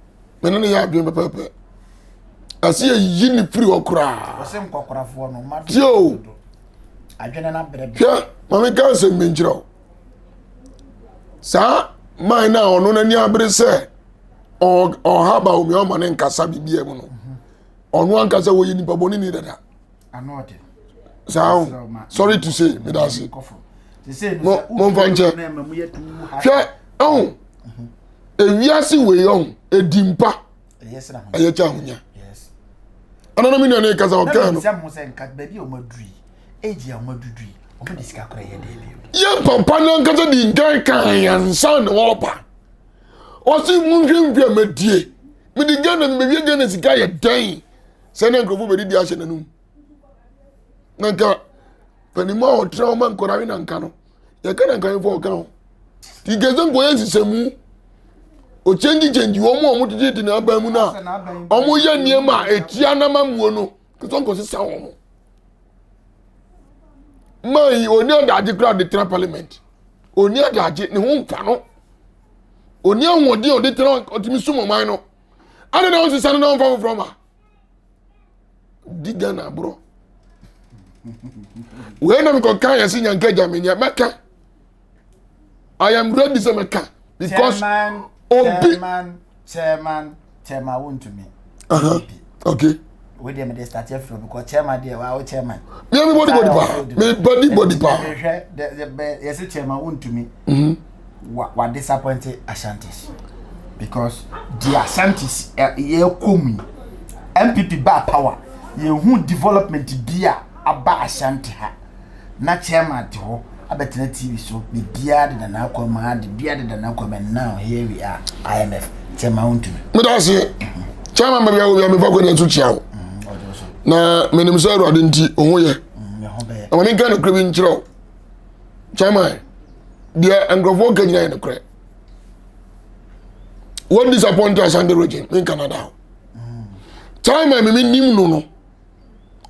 me ne no yɛ adwene pɛpɛpɛ. Ɛsɛ yɛyi ne firi hɔ koraa. ɔsɛ nkɔkorafoɔ no ma Tie o. Adwene no abrɛ Hwɛ, ma menka asɛm bi nkyerɛ wo. Saa man no a ɔno n'ani abere sɛ ɔha Bawumia ɔma ne nkasa biribiara mu no, ɔno ankasa wɔyɛ nipa bɔne ni dada. Saa o, sorry to say, meda ase. Mo momfa nkyɛ. Hwɛ, ɛho, ewiase wei ɔho, edi mpa. Ɛyɛ kyɛ ahonya. Ɛna na me nua ne kasa ɔkaa no. Yɛn papa no ankasa di nkan kan ansa na ɔreba. Ɔse monhwɛ mfe a madie. Mede Ghana mebɛwie Ghana sika yɛ dɛn? Sɛ na nkurɔfoɔ bɛdidi ahyɛ n'anum. Na nka panimu a ɔtena hɔ ma nkwadaa we na nka no. Yɛka na nka yɛmfa ɔka ho. Nti nkɛsɛ nkɔyɛ nsesɛmu. Ɔkyɛngyikyɛngyi wɔn a wɔtetete n'aban mu no a wɔyɛ nneɛma a ɛtia n'amammuo no. Nkɛsɛ nkɔsesa wɔn. Man yi ɔni adagye koraa de tena parliament ɔni adagye ne ho nfa no ɔni ahoɔden a ɔde tena ɔtumi sum ɔman no ade na ɔnsesa no na ɔnfa foforɔ ma di Ghana aborɔ wei na mekɔka yɛ se nyanka gya menyɛ mɛka I am ready sɛ mɛka because chairman, obi chairman chairman chairman wontumi uh -huh. okay wey deɛ mede start afiri because chairman deɛ wa wo chairman me me body body pa me body body pa mehwɛ yɛsɛ chairman wontumi mm-hmm. wa wa disappoint Ashantis because the Ashantis yɛkɔ mu yi NPP ba power yɛhu development bi a aba Ashanti ha na chairman te hɔ abɛtena TV so biribiara deda n'akwan mu ade biara deda n'akwan mu and now here we are IMF chairman wontumi. meda ase chairman baabi a wowia mefa kwan nso kyia wo na menim sɛ awurade nti wo ho yɛ na ma menka nokorɛ bi nkyerɛ wo chairman deɛ nkurɔfoɔ ka nyina yɛ nokorɛ wɔn disappoint Ashanti region menka nada ho chairman me menim no no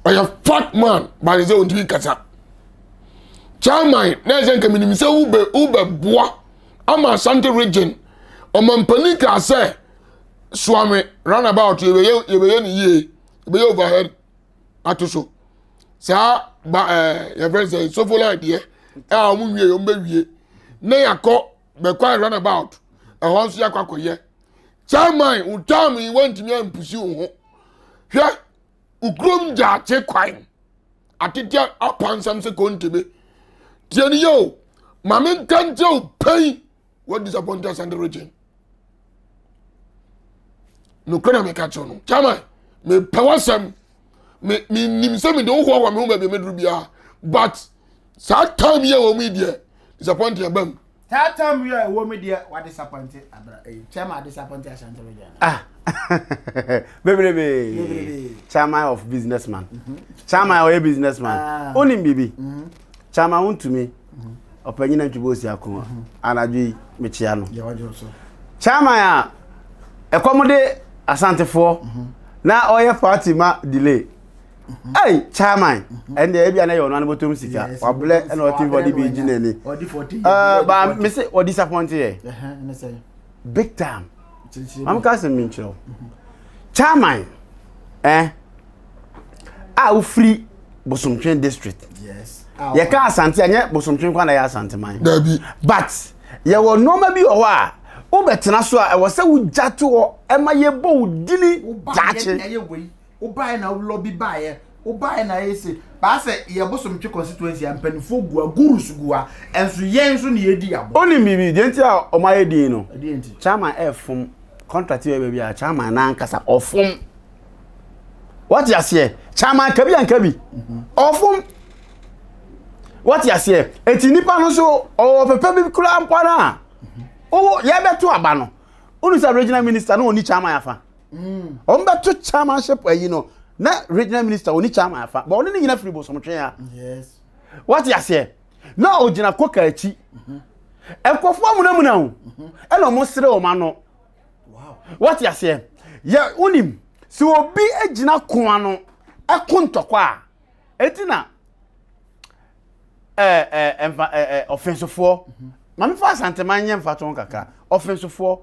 ɔyɛ fat man but sɛ ɔntumi nkasa chairman na ɛsɛ nka menim sɛ wobɛ wobɛboa ama asante region ɔmampanin kaa sɛ soame runabout yɛbɛyɛ yɛbɛyɛ ne yie yɛbɛyɛ overhead ato so saa ba ɛɛ yɛfrɛ sɛ sofola deɛ a wɔn wie wɔn bɛwie na yɛakɔ bɛkɔ runabout ɛhɔ nso yɛakɔ akɔyɛ chairman wo time yi wɔntumi ampusi wo ho hwɛ wo kurom gyaakye kwan atete apansam sɛ kɔntebe tie no yɛ o ma menka nkyerɛ wo pɛn wɔ disappoint asante region nokorɛ na meka kyerɛ no chairman mepɛ w'asɛm menim sɛ mede wo hoahoa me ho baabi a mɛduru biara but saa time yi a wɔ mu yi deɛ disappoint aba mu Saa time yi a ɛwɔ mu deɛ wa disappoint abra eh, chairman disappoint Ashanti region. Ah, bebrebe. Chairman of businessman. Mm-hmm. Chairman ɔyɛ businessman. Ah. Onim bibi. Mm-hmm. Chairman wontumi. Mm-hmm. Ɔpanyin na ntwibo osi ako. Anadwo yi mekyia no. Chairman a ɛkɔm de Asantefoɔ na ɔyɛ party ma delay. Hey, chairman ɛnde ebi a na yɛ ɔno ano bɔtɔm sika wabrɛ ɛna ɔte bɔde bi gyi n'ani ɛɛ ba me se ɔ disappoint yɛ big time maame ka sɛ mi nkyerɛw chairman ɛn a wofiri bosomtwe district yɛka asante a nyɛ bosomtwe nkwa na yɛ asante man but yɛwɔ nneɛma bi wɔ hɔ a wobɛtena so a ɛwɔ sɛ wogya to hɔ ɛma yɛbɔ wo dini daakye. Wobaeɛ na wo lobby baeɛ, wobaeɛ na ayɛ se, baa sɛ yɛ Bosomtwe constituency a mpanimfoɔ gu ha, gurus gu ha, ɛnso yɛn nso na yɛdi yɛn abɔ. Wonim biribi, deɛ nti a wɔn ayɛ din no, chairman ɛfom, contract yɛ baabi a chairman n'ankasa ɔfom. Wate aseɛ, chairman kabi anka bi, ɔfom. Wate aseɛ, eti nipa no nso ɔwɔ pɛpɛ bi koraa mpo no a, ɔwɔ yɛbɛto aba no, wonu sɛ regional minister no ɔni chairman afa. Mm. Wɔn bɛto chairmanship ayi no na regional minister oni chairman afa but ɔne ne nyina firi bosomtwe a. Yes. Wate aseɛ na ogyina koka akyi. Mhm. Nkurɔfoɔ amunamuna o mhm. ɛna wɔn sere wɔn ano. Wate aseɛ yɛ wonim sɛ obi gyina ko ano ɛko ntɔkwa a eti na ɛɛ ɛɛ mfa ɛɛ ɔfensofoɔ maame fa asanteman nyɛ mfa to kakra ɔfensofoɔ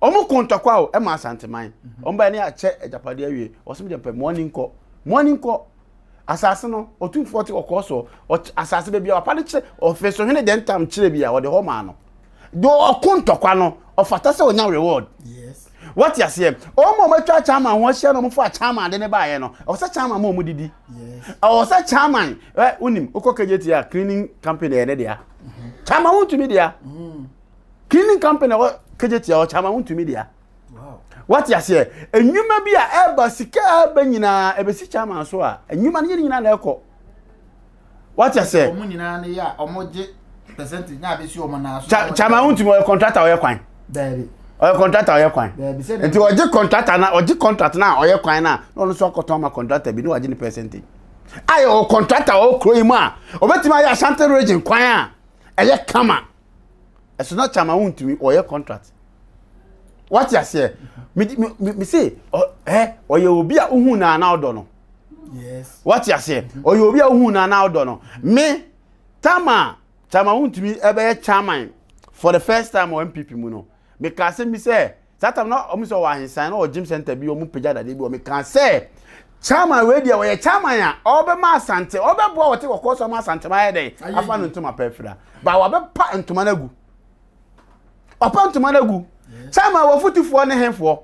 wɔn ko ntɔkwa o ɛma asanteman wɔn bɛyɛ ne akyɛ agyapadeɛ awie wɔsɛm deɛ pɛ mo ani nkɔ mo ani nkɔ Asase no, Otumfoɔ te kɔkɔɔ soɔ. Ɔky asase baabi a papa no kyerɛ, ɔfesohene deɛ ntam kyerɛ bi a, ɔde hɔ maa no. Deɛ ɔko ntɔkwa no, ɔfata sɛ ɔnya reward. Yes. Wɔte aseɛ? Wɔn a wɔatwa chairman ho ahyia na wɔfa chairman de ne baeɛ no, ɛwɔ sɛ chairman ma wɔn didi. Yes. Ɛwɔ sɛ chairman, ɛ wonim, wokɔ KJT a cleaning company ɛyɛ ne dea. Chairman wontumi dea. Cleaning company ɛwɔ KJT a chairman wontumi dea. Wate aseɛ? Nnwuma bi a ɛba sika a ɛba nyinaa ɛbɛsi chairman so a nnwuma no yɛ ne nyinaa na ɛkɔ. Wate aseɛ? Wɔn nyinaa no yɛ a wɔn gye percentage na abɛsi wɔn nan so. Chairman wontumi ɔyɛ contractor ɔyɛ kwan. Daabi. Ɔyɛ contractor ɔyɛ kwan. Daabi sɛ. Nti ɔgye contractor na ɔgye contract na ɔyɛ kwan na na ɔno nso akɔtɔn ama contractor bi na wagye ne percentage. Ayɛ ɔwɔ contractor ɔwɔ kuro yi mu a ɔbɛtumi ayɛ Ashanti region kwan a ɛyɛ kama. Ɛso na chairman wontumi ɔyɛ contract. Wate aseɛ? Me me me se ɛ ɔyɛ obi a wohu na na ɔdɔ no. Yes. Wate aseɛ? Ɔyɛ obi a wohu na na ɔdɔ no. Me tama chairman wontumi ɛbɛyɛ chairman for the first time wɔ NPP mu no. Meka asɛm bi sɛ saa tam na ɔmo sɛ ɔwɔ ahensan na ɔwɔ gym center bi ɔmo pagya dadeɛ bi wɔ meka sɛ chairman wei deɛ ɔyɛ chairman a ɔbɛma asante ɔbɛboa wɔte kɔkɔɔ so ama asante ma ayɛ dɛn afa no ntoma pɛ afira ba wabɛpa ntoma no agu. Ɔpa ntoma no agu. Chairman wɔfotufoɔ ne hefoɔ?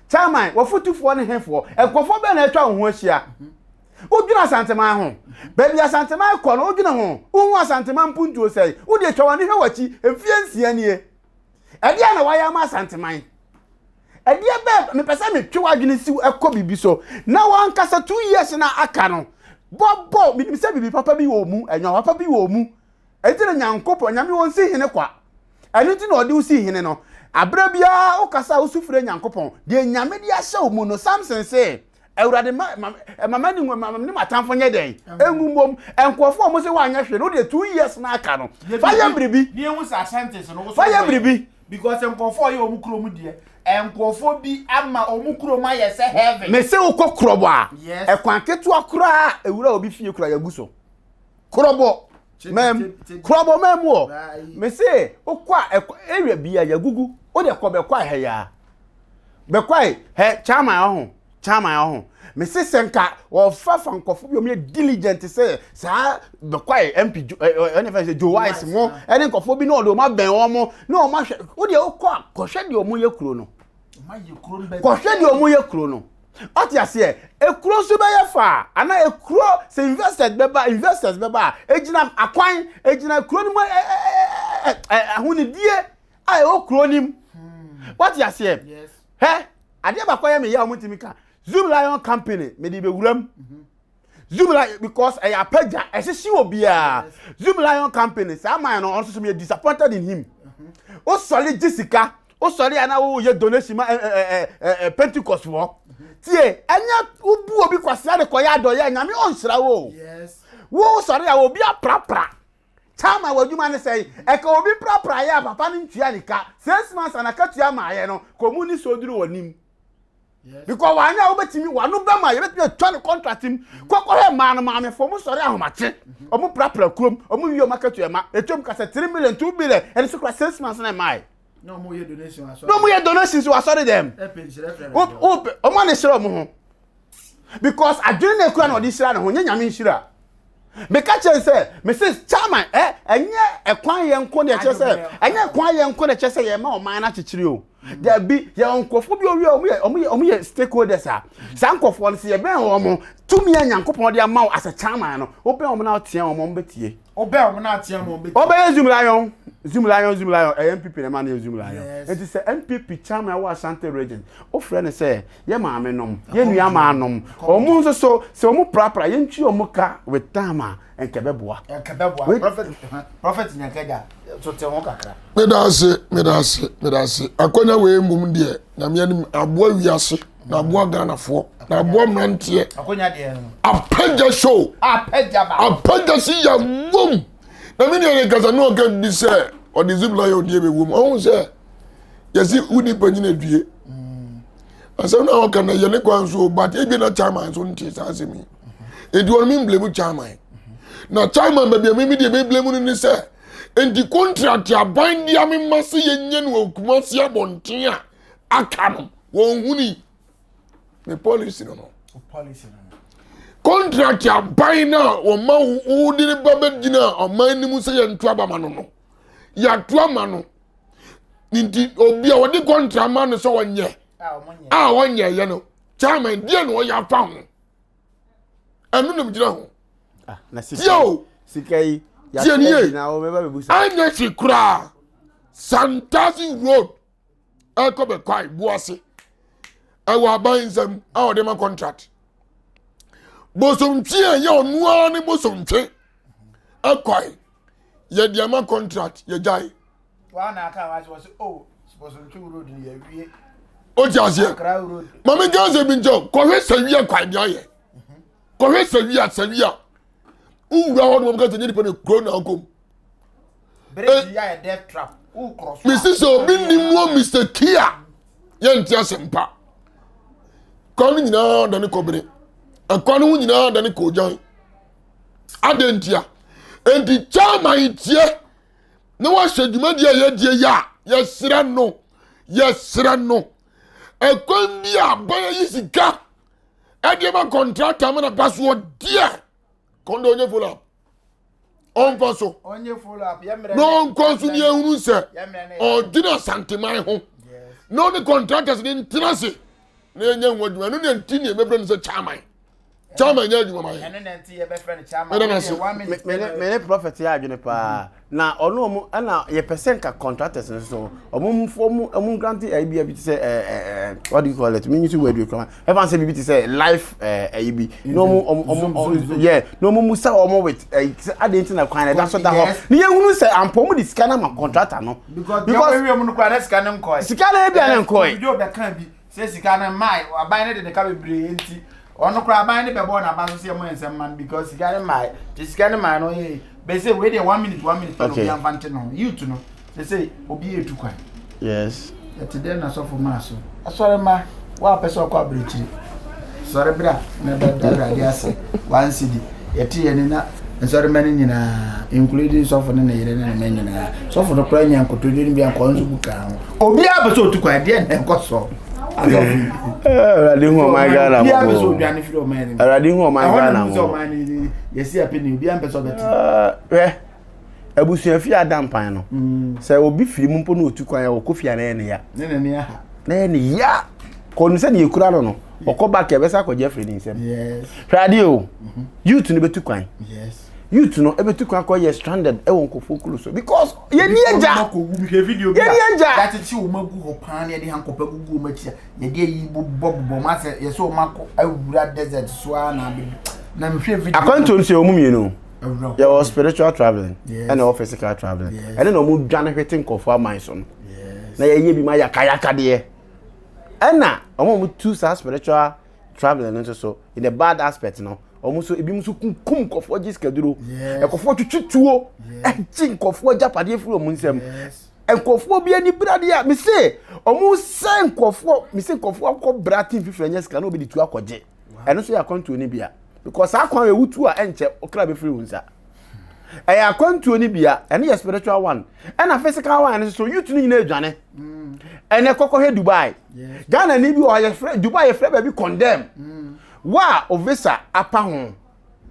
Chairman wɔfotufoɔ ne hefoɔ? Nkurɔfoɔ bɛn na atwa wo ho ahyia? Wodwene Asanteman ho? Baabi Asanteman kɔ no wodwene ho? Wohu Asanteman mpuntuo sɛn? Wode atwa w'ani hwɛ w'akyi mfeɛ nsia nie. Ɛdeɛn na wayɛ ama Asanteman? Ɛdeɛ bɛɛ mepɛ sɛ metwe w'adwene si ɛkɔ biribi so na wankasa 2 years na aka no bɔbɔ menim sɛ biribi papa bi wɔ mu, ɛnwa papa bi wɔ mu. Ɛnti na Nyankopɔn, Nyame ɔnsi hene kwa. Ɛno nti na ɔde wo sii hene no. Aberɛ biara wokasa a wosu frɛ Nyankopɔn. Deɛ Nyame de ahyɛ wo mu no, Samson se, Awurade ma, ma, ma m'ani nwu, ma me ne m'atamfo nyɛ dɛn? Engu mmom. Nkurɔfoɔ a wɔn se woanyɛ hwee no, wodeɛ 2 years na aka no, fa yɛ biribi. Ne ehu sɛ Ashantis no, Fa yɛ biribi. Because nkurɔfoɔ a ɔyɛ wɔn kurom deɛ, nkurɔfoɔ bi ama wɔn kurom ayɛ sɛ heaven. Mese wokɔ Krɔbɔ a, Yes. ɛkwan ketewa koraa a ewura obi fie koraa yɛagu so. Krɔbɔ mɛm krɔbɔ mɛm wɔ mese wokɔ a ɛkɔ area bi a yɛgugu wode kɔ bɛkɔ a hɛ ya bɛkɔ a hɛ chairman ɔho chairman ɔho mese sɛ nka wɔfa fa nkɔfo bi wɔn yɛ diligent sɛ saa bɛkɔ a MP ɛne fɛn sɛ Joe Wise mo ɛne nkɔfo bi na ɔde wɔn abɛn wɔn na wɔn ahwɛ wode wokɔ a kɔhwɛ deɛ wɔn yɛ kuro no kɔhwɛ deɛ wɔn yɛ kuro no ɔte aseɛ ekuro nso bɛyɛ fa ana ekuro sɛ investors bɛba investors bɛba a egyina akwan egyina kuro no mu ɛ ɛ ɛ ahonidie a ɛwɔ kuro no mu wɔte aseɛ hɛ adeɛ baako yɛ mi yɛ a wɔn ti mi ka Zoom Lion company mɛ de bɛ wura mu Zoom Lion because ɛyɛ apagya ɛhyehye obiara Zoom Lion company saa man no ɔno nso so mi yɛ disappointed in him o sɔre gye sika o sɔre a na o yɛ donation ma ɛ ɛ ɛ ɛ Pentecost wɔ tie ɛnyɛ wobu obi kwasia de kɔyɛ adɔyɛ Nyame ɔnhyira wo wo sɔre a obi aprapra chairman wɔ adwuma ne sɛn ɛka obi prapra yɛ a papa no ntua ne ka 6 months anaka tua maayɛ no kɔmu ni so duru wɔ nim because wanyɛ a wobɛtumi wano bɛma yɛbɛtumi atwa ne contract mu kɔkɔhɛ mmaa no maamefo ɔmo sɔre ahomakye ɔmo prapra kurom ɔmo wie ɔmo akatua ma ɛtwam kasa 3 million 2 billion ɛno so kora 6 months na ɛmae na ɔmo yɛ donation asɔre na ɔmo yɛ donations wɔ asɔre dɛm ɔmo ane hyerɛ ɔmo ho because adwene na ekura na ɔde hyira ne ho nye Nyame nhyira meka kyerɛ sɛ mese chairman ɛ ɛnyɛ ɛkwan yɛ nko na ɛkyerɛ sɛ ɛnyɛ ɛkwan yɛ nko na ɛkyerɛ sɛ yɛma ɔman no akyekyere o dabi yɛ nkurɔfoɔ bi owie ɔmo yɛ ɔmo yɛ ɔmo yɛ stakeholders a saa nkurɔfoɔ no sɛ yɛbɛn wɔn tumi a Nyankopɔn de ama wo as a chairman no wobɛn wɔn na ɔteɛ wɔn wɔn bɛtie. Wobɛn wɔn na ateɛ wɔn bɛtie. Ɔbɛyɛ Zoom Lion Zoom Lion Zoom Lion ɛyɛ NPP na ɛma no yɛ Zoom Lion nti sɛ NPP chairman wɔ Ashanti region wofrɛ no sɛ yɛ maame nom yɛ nua maa nom wɔn nso so sɛ wɔn prapra yɛntwi wɔn ka with time a nkɛ bɛboa. Nkɛ bɛboa prophet prophet Nyankaja so te ho kakra. Meda ase meda ase meda ase akɔnya wei mmom deɛ Nyame anim aboa wiase na aboa Ghanafoɔ na aboa mmeranteɛ. Akɔnya deɛ no. Apagya show. Apagya ba. Apagya si yɛ wom na me nua ne kasa ne ɔka bi sɛ ɔde Zoom Lion deɛ bɛwom ɔho sɛ yɛsi wo nipa nyina due asɛm na ɔka no yɛ ne kwan so but ebi na chairman so nte saa asɛm yi nti wɔn mi mblemu chairman na chairman baabi a mimi deɛ mi blemu no ne sɛ nti contract aban di amema se yɛnyɛ no wɔ Kumasi abɔnten a aka no wɔn huni ne policy no no. Contract aban no a wɔma wode ne ba bɛgyina ɔman no mu sɛ yɛnto aba ma no no, yɛato ama no. Nti obi a wɔde contract ma no sɛ ɔnyɛ a ɔnyɛeɛ no, chairman deɛ na ɔyɛ afa ho. Ɛno na megyina ho. Ah, Tie o. Sika yi, Tie nie. Anyɛ hwe koraa. Santasi Road. ɛkɔ bɛkwae boase ɛwɔ aban nsam a ɔde ma contract bosomtwe a ɛyɛ ɔno ara ne bosomtwe ɛkwae yɛde ama contract yɛgyae. Oh, o ti aseɛ maame nka sɛ bi nkyɛn kɔhwɛ sɛ wia kwae de ayɛ kɔhwɛ sɛ wia sɛ wia wowura hɔ nom ka sɛ nyɛ nipa ne kuro na akɔ mu. Mesi sɛ obi nim wɔ Mr. Kia yɛnte asɛmpa. Kwan no nyinaa dane kɔbere. Ɛkwan no ho nyinaa dane kɔgyan. Adɛn ntia? Enti chairman tie na wahyɛ dwumadi a yɛdie yɛ a yɛsrɛ no yɛsrɛ no ɛkwan bi a bɛyɛ yi sika ɛdeɛ ma kɔntrata ma na ba soɔ deɛ kɔndɔ onye follow up. ɔmfa so na ɔnkɔ so ne ehunu sɛ ɔdwene asanteman ho na ɔne contractors ne ntena ase na yɛnyɛ ho adwuma ɛno ne nti ne yɛbɛfrɛ no sɛ chairman chairman nyɛ adwuma ma yɛ ɛdɛ na se me ne prophet yɛ adwene paa na ɔno ɔmo ɛna yɛpɛ sɛ nka contractors no so ɔmo mfo ɔmo ɔmo grant ɛyi bi ɛbi ti sɛ ɛɛ ɛɛ what do you call it mi nso word kura ɛfa sɛ bibi ti sɛ life ɛɛ ɛyi bi na ɔmo ɔmo ɔmo yɛ na ɔmo musa ɔmo with ɛyi sɛ adi nti na kwan na ɛda so da hɔ ne yɛn hunu sɛ ampa ɔmo de sika na ma contractor no. Because deɛ ɔmo ewia mu no kura ne sika ne nkɔɛ. Sika na ebi a ne nkɔɛ. Video bɛka bi sɛ sika no mmae aban no de ne ka bebree nti ɔno koraa aban no bɛbɔ n'aba so sɛ ɛmo nsɛm ma no because sika no mmae te sika no mmae no ɔyɛ bɛsɛ wei deɛ 1 minute 1 minute pɛ na obi amfa nte ne ho youth no sɛ sɛ obi yɛ etu kwan. Yes. Ɛte dɛn na sɔfo maa so asɔre ma wo a pɛ sɛ ɔkɔ aburokyiri sɔre bra na bɛda Awurade ase 1 cedi yɛte yɛn ni na nsɔremma no nyinaa including sɔfo ne ne yere ne ne mma nyinaa sɔfo no koraa nya nkotodwe no bi ankɔ nso bu kaa ho obiara pɛ sɛ ɔtu kwan deɛ na ɛkɔ so asɔfo yi Awurade hu ɔman Ghana obiara pɛ sɛ ɔdwane firi ɔman no mu Awurade hu ɔman ɛhɔ na Ghana mu sɛ ɔman no yɛsi apɛ ne obiara mpɛ sɛ ɔbɛte Hwɛ abusua fie adampan no sɛ obi firi mu mpo na otu kwan a ɔkɔ fie a na ɛyɛ ne ya ne n'ani aha na ɛyɛ ne ya kɔnu sɛ deɛ ekura no no ɔkɔ back ɛbɛsa akɔgye afiri ne nsam hwɛ adeɛ o mhm. youth no bɛtu kwan youth no ɛbɛtu kwan kɔ yɛ stranded ɛwɔ nkɔfoɔ kuro so because yɛni agya yɛni agya yɛakyekye wɔn agu hɔ paa na yɛde hankɔpɛ gugu wɔn akyi a yɛde ayi bobɔ bobɔ wɔn asɛ yɛsɛ wɔn akɔ awura desert so ara na abɛdu na mehwɛ video akwantuo no sɛ wɔn mmienu yɛwɔ spiritual travelling ɛna ɛwɔ physical travelling ɛne na wɔn dwane hwete nkɔfoɔ aman so no na yɛyɛ bi ma yakayaka deɛ ɛna wɔn a wɔtu saa spiritual travelling no nso so in the bad aspect no wɔn nso ebi nso kunkum nkɔfoɔ gye sikaduro nkɔfoɔ twitwi tuo ɛgye nkɔfoɔ agyapadeɛ firi wɔn nsam nkɔfoɔ bi ani bere adeɛ a mese wɔn sɛ nkɔfoɔ mese nkɔfoɔ akɔ bra team fifiri ɛnyɛ sika na obi de tuo akɔgye ɛno nso yɛ akwantuo no bia because saa kwan ewu tu a ɛnkyɛ ɔkra bɛfiri wo nsa ɛyɛ akwantuo no bia ɛno yɛ spiritual one ɛna physical one no so youth no nyinaa adwane ɛnɛ kɔkɔhwɛ Dubai Ghana ni bi wɔ yɛfrɛ Dubai yɛfrɛ baabi condemn mm. wa o visa apa ho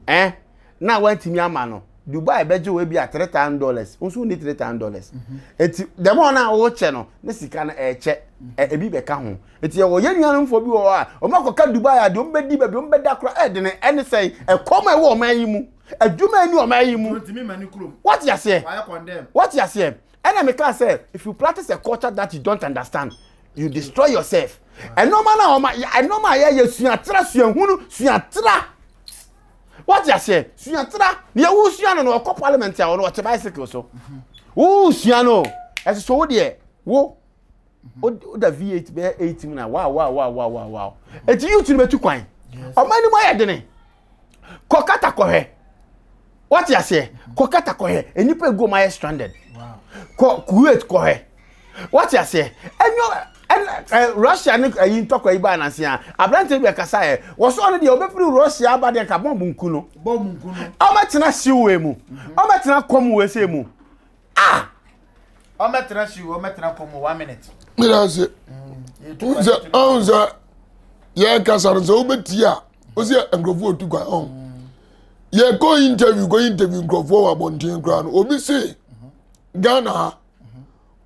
eh na wantumi ama no Dubai bɛgye wo ebi a $3,000 nso ni $3,000 eti dɛm ɔno a wɔkyɛ no ne sika no ɛkyɛ ebi bɛka ho Eti yɛwɔ yɛn nuanom fo bi wɔ hɔ a, wɔn akɔka Dubai a deɛ wɔn bɛdi baabi wɔn bɛda kora ɛdene ɛne sɛn ɛkɔm a ɛwɔ ɔman yi mu adwuma ɛni ɔman yi mu. Wɔte aseɛ wɔte aseɛ ɛna meka sɛ if you practice a culture that you don't understand you destroy yourself. Ɛnɔɔma na ɔma ɛnɔɔma a yɛyɛ suatra suahunu suatra wɔte aseɛ suatra nea wosua no no ɔkɔ parliament a ɔno ɔte bicycle so wosua no ɛsoso wo deɛ wo. woda v8 bɛyɛ 8 mu na wow wow wow wow wow wow eti youth no bɛtu kwan ɔmo anim ayɛ dene kɔ kata kɔhwɛ wɔte aseɛ kɔ kata kɔhwɛ nnipa egu ɔmo ayɛ stranded kɔ kuwait kɔhwɛ wɔte aseɛ ɛnyɛ ɛna ɛ russia ne ɛyi ntɔkwa yi baa nansi a aberanteɛ bi ɛkasa yɛ wɔsɔ ɔno deɛ ɔbɛfiri russia aba deɛ nka bɔmbu nku no ɔbɛtena siwee mu ɔbɛtena kɔm wɔ ese mu ah. Ɔmɛtena siw ɔmɛtena kɔm 1 minute. Mira ase. N sɛ ɔn sɛ yɛn kasa no sɛ wobɛtie a. Wosi nkurɔfoɔ otu kwan ɔn. Yɛkɔ interview kɔ interview nkurɔfoɔ wɔ abɔnten koraa no obi se Ghana ha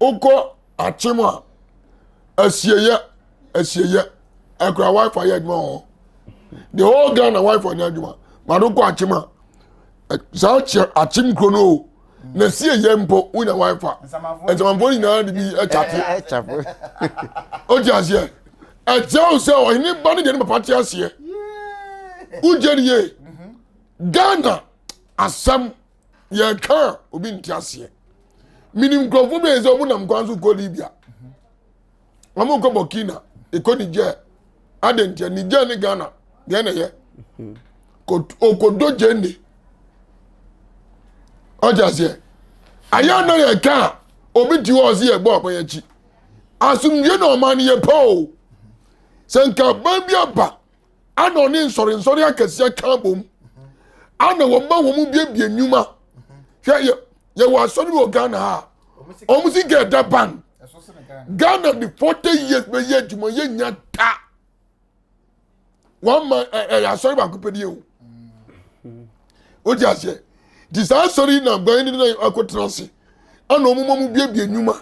wokɔ akyem a asieyɛ asieyɛ ɛkora wifi yɛ adwuma wɔ hɔ. The whole Ghana wifi nyɛ adwuma. But wokɔ akyem a saa kyɛ akyem kuro no o na sie yɛ mpo wonya wifi. Nsamanfoɔ nyinaa de bi ɛkyate. O ti aseɛ. Ɛkyerɛ wo sɛ ɔhene ba ne deɛ ne papa te aseɛ. Wogye ne yie. Ghana asɛm yɛka a obi nte aseɛ. Menim nkurɔfoɔ bi a sɛ wɔn nam kwan so kɔ Libya. Wɔn kɔ Burkina, ɛkɔ Niger. Adɛn ntia Niger ne Ghana deɛ na ɛyɛ. Okodo gyene. Ɔte aseɛ. Ayɛ na yɛka a obi te hɔ ɔse yɛbɔ aban akyi. Asomdwie na ɔman no yɛ pɛ o. Sɛ nka aban bi aba ana ɔne nsɔrensɔre akɛseɛ ka bom ana wɔn ma wɔn biebie nnwuma. Hwɛ yɛ yɛwɔ asɔre bi wɔ Ghana ha a wɔn si gɛ ɛda bank. Ghana de 40 years bɛyɛ adwuma yɛnya ta. Wɔn ma ɛyɛ asɔre baako pɛ nie o. O ti aseɛ. Nti saa asɔre yi na aban ne na akɔtena ase ana wɔn ma wɔn biebie nnwuma.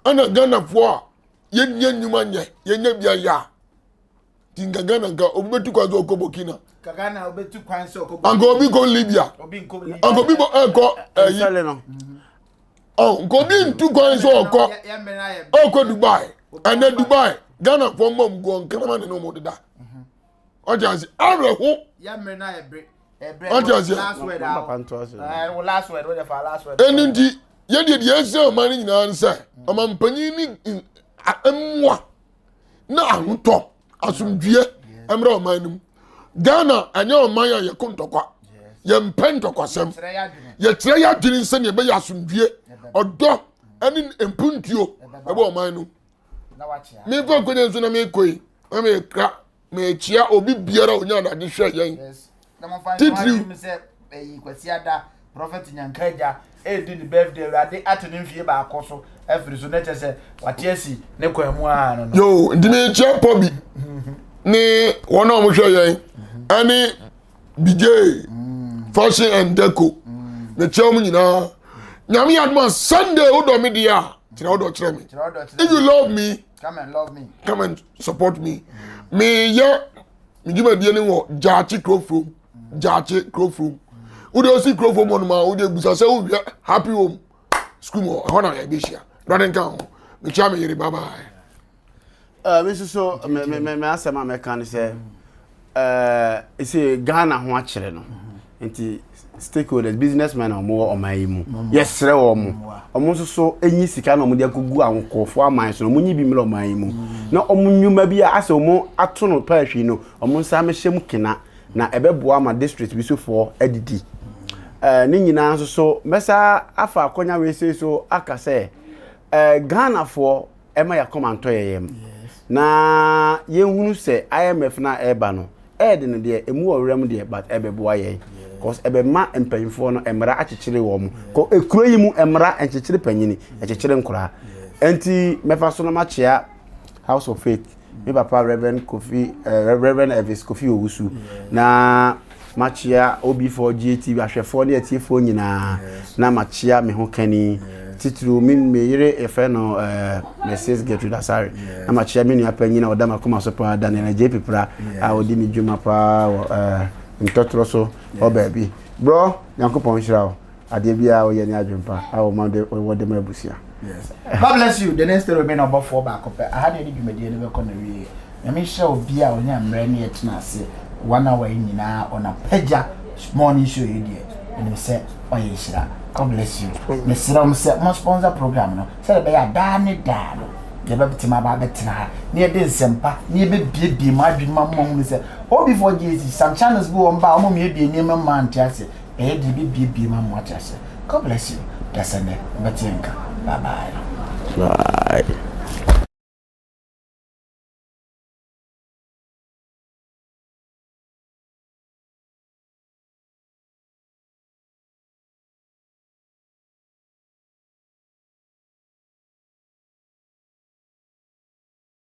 Ɛna Ghanafoɔ a yɛnyɛ nnwuma nyɛ yɛnyɛ bi ayɛ a nti nka Ghana nka obi bɛtu kwan sɛ ɔkɔ Burkina anka obi kɔ Libya anka obi ɛkɔ ɛyi ɔ nka obi ntu kwan sɛ ɔkɔ ɔkɔ Dubai ɛnɛ Dubai Ghanafoɔ mma mu guɔ nkrama ne ne wɔn deda. Ɔte ase awerɛho. Ɔte aseɛ. Ɛno nti yɛdeɛ deɛ ɛsɛ ɔman no nyinaa no sɛ ɔmampanyin ne mmoa na ahotɔ asomdwie mmerɛ ɔman no mu. Ghana ɛnyɛ ɔman a yɛko ntɔkwa yɛmpɛ ntɔkwasɛm yɛkyerɛ yɛ adwene sɛdeɛ ɛbɛyɛ asomdwie ɔdɔ ɛne mpuntuo ɛbɔ ɔman no mefa nkɔnya nso na mekɔ yi na mekra mekyia obi biara a onya adade hwɛ yɛn titiriw kwasiada prɔfɛt nyanka agya ɛredi ne birthday awurade ate ne mfie baako so afiri so na kyerɛ sɛ wate asi ne kwan mu a no no yo nti mekyia pɔbi ne wɔn a wɔhwɛ yɛn ɛne bigye fashion and deco mekyia wɔn nyinaa nyame yɛ adoma sunday wodɔ me deɛ a kyerɛ wodɔ kyerɛ me if you love me come and love me come and support me meyɛ me dwumadie no wɔ gyaakye kurofurom gyaakye kurofurom wode osi kurofurom hɔ nom a wode busa sɛ wohwɛ happy home school mu hɔ ɛhɔ na yɛbɛhyia wurade nka ho mekyia me yere bye bye Eh, me nso so me me me asɛm a mɛka ne sɛ ɛɛ sɛ Ghana ho akyerɛ no nti stakeholders businessmen a wɔwɔ ɔman yi mu yɛsrɛ wɔn wɔn nso so nyi sika na wɔde akɔgu nkurɔfoɔ aman so na wɔn nyi bi mmrɛ ɔman yi mu na wɔn nnwuma bi a asɛ wɔn ato no paahwi no wɔn nsa mmɛhyɛ mu kena na ɛbɛboa ma district bi sofoɔ adidi ɛɛ ne nyinaa nso so mɛsa afa akɔnya wei sei so aka sɛ ɛɛ Ghanafoɔ ɛma yɛakoma ntɔ yɛn yam na yɛnhunu sɛ IMF no a ɛreba no ɛɛde no deɛ ɛmu wɔ werɛ mu deɛ but ɛbɛboa yɛn cause ɛbɛma mpanyinfoɔ no mmara akyekyere wɔn kɔ ekuro yi mu mmara nkyekyere panyini ɛkyekyere nkoraa ɛnti mɛfa so na makyea House of Faith me papa Reverend Kofi eh, Reverend Elvis Kofi Owusu na makyea OB4 GTV ahwɛfoɔ ne atiefoɔ nyinaa na makyea me ho kani titiriw me me yere yɛfrɛ no eh, Mrs. Gertrude Asare na makyea me nua panyin a ɔda m'akoma so paa Daniel Adjei Pipra a ɔdi ne dwuma paa wɔ eh, ntɔtorɔ so hɔ baabi brɔ Nyankopɔn nhyira wo adeɛ biara woyɛ ne adwempa a wɔma de wɔde ma abusua. Yes. God bless you. The next story me na ɔbɔfoɔ baako pɛ. Aha na yɛde dwumadie no bɛkɔ na wie. Nyame nhyira obi a ɔnya mmerɛ ne yɛtena ase one hour yi nyinaa on apagya morning show yi deɛ. Menim sɛ ɔyɛ nhyira. God bless you. Mesrɛ mo sɛ mo sponsor program no sɛdeɛ ɛbɛyɛ a daa ne daa no yɛbɛtumi aba abɛtena ha na yɛde nsɛmpa na yɛbɛbiebie mo adwene ma mo ahunu sɛ OB4 GAC some channels bi wɔ mba a wɔn mmiebie nneɛma mu ante ase. Ɛyɛ deɛ ɛbɛbiebie ma mo ate aseɛ. God bless you. Dasɛ nɛ wobɛte yɛn nka. Bye bye. Bye.